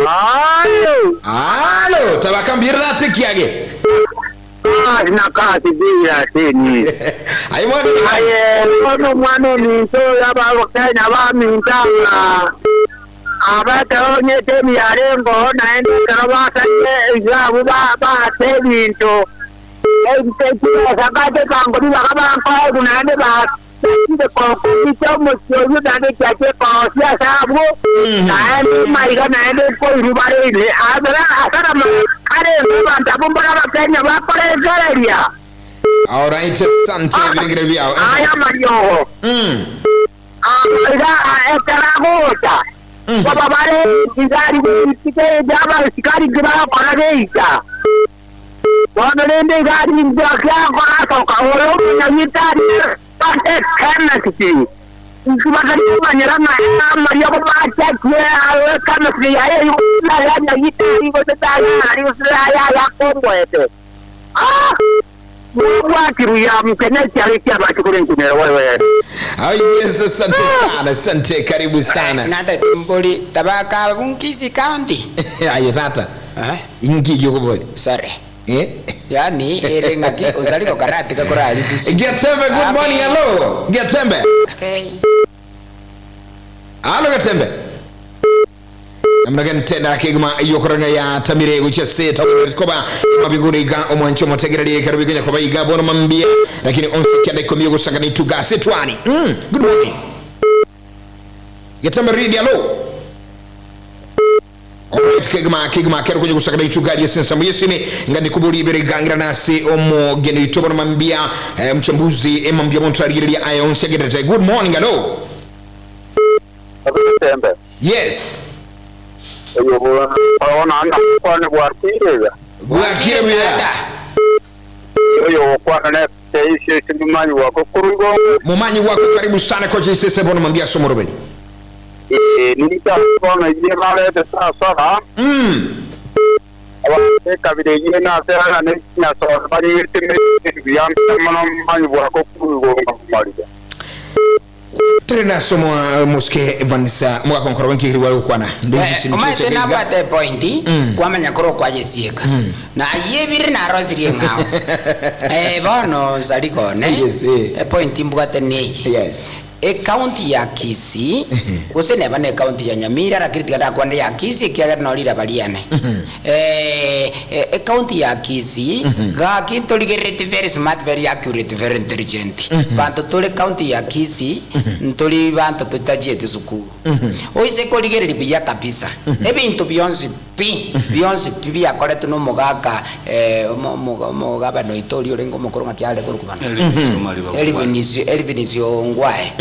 Speaker 17: Halo.
Speaker 2: Halo, tabakambira tikiage.
Speaker 17: Kazi na kazi bila sini.
Speaker 2: Aye mwana.
Speaker 17: Aye bono mwana ominto y'abakenya bamintanga. Abateonyete emiarengo naende ekero basarire ebiabu baate ebinto. Ebisakate kangori bakabankoru naende basire kokobita omochi oyio naende chiache kosia ase abwo naende maiga naende koiru bareire abera asara arenge abanto abwo mbora abakenya bakorekereria.
Speaker 2: All right, asante birengere byao.
Speaker 17: Aya mariogo. Iga ekeragocha. Baba bare igari gitike jaba sikari gira kora geita. Bono rende igari njakya kora soka oro nyagitari pate kana kiti. Nkibakari manyera na mariogo bacha kwe awe kana kiti ya yo na ya nyagitari go ta ya ri ya ya kombo ete. Ah! Wakiru ya mkenya chale kia bachukure nkunere wewe.
Speaker 2: Oh yes, asante sana, asante, karibu sana.
Speaker 3: Nata timboli tabaka bunkisi county.
Speaker 2: Aye tata. Ingi yokoboli.
Speaker 3: Sorry.
Speaker 2: Eh?
Speaker 3: Yaani ere ng'aki osari gokaratika koraribisi.
Speaker 2: Getembe, good morning, hello. Getembe.
Speaker 3: Okay.
Speaker 2: Halo Getembe. Namna gani tena kigma yokoranga ya tamire guchia seta koba mabiguri iga omwancho motegererie kero bigenya koba iga bono mambia lakini onse kenda ikomi gusanga ni tugase twani. Good morning. Getembe read hello. Alright, kigma kigma kero kwenye gusaka ituga lye sensa muyesini ngandi kubuli ibere gangira nasi omo gendo itobo no mambia mchambuzi emambia muntu aligereria aya onse gerete. Good morning, hello.
Speaker 17: Tembe.
Speaker 2: Yes.
Speaker 17: Ona anda kwane bwakire.
Speaker 2: Bwakire buya.
Speaker 17: Oyo kwana ne teishe mumanyi wako kurugo.
Speaker 2: Mumanyi wako karibu sana kocha Isese bono mambia somo Robert.
Speaker 17: Nilita kona iye male sa sara. Aba kabire iye na sera ne na sara bari teme ya mano mumanyi wako kurugo ngamalira.
Speaker 2: Tere na somo muske Evansa mugakonkoro wenki hiri wali kwana.
Speaker 3: Omaete nabwate epointi kwamanya korwa kwayesieka na yebire narosirie ng'ao. Bono sarikone epointi mbwate neye ekaunti ya Kisii gose neba na ekaunti ya Nyamira lakini tigandakwana ya Kisii ekiagera norira bariane. Ekaunti ya Kisii gaki torigererete very smart, very accurate, very intelligent. Bantu turi kaunti ya Kisii nturi bantu tutajiete sukuru oise korigereria buya kabisa ebintu bionsi pi bionsi pi biakoretwe na omogaka omogabana oito oria orenge omokoro ng'aki are korokwa bana Elvin Ongwae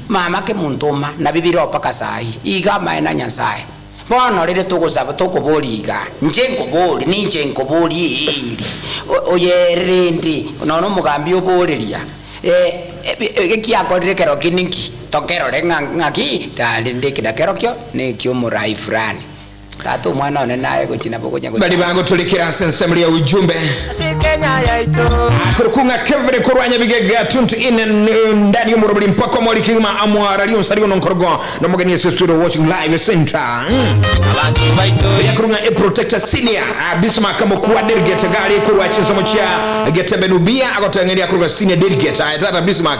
Speaker 3: mama ke muntu oma na bibiri mpaka sahi iga mae na nyasaye bono rire tugusaba tukuburi iga nche nkuburi ninche nkuburi iri oyerindi nono omogambi oboriria ekiakorire kero kininki tokerore ng'aki tari ndikina kero kio nikio omorai fulani tata omwana one naye gochina bogonya
Speaker 2: Bali bango tulikira sensemri ya ujumbe.
Speaker 4: Kenya yaito.
Speaker 2: Kurukunga Kevin kurwanya bigega tuntu in ndani ya murubuli mpaka mwali kigma amwara liyo nsariyo nonkorogo na mugani ya studio watching live center.
Speaker 1: Abantu baito.
Speaker 2: Ya kurunga e protector senior Bismarck kama kuwa delegate gari kurwa chisomo cha Getembe Nubia akotengelia kurunga senior delegate tata Bismarck.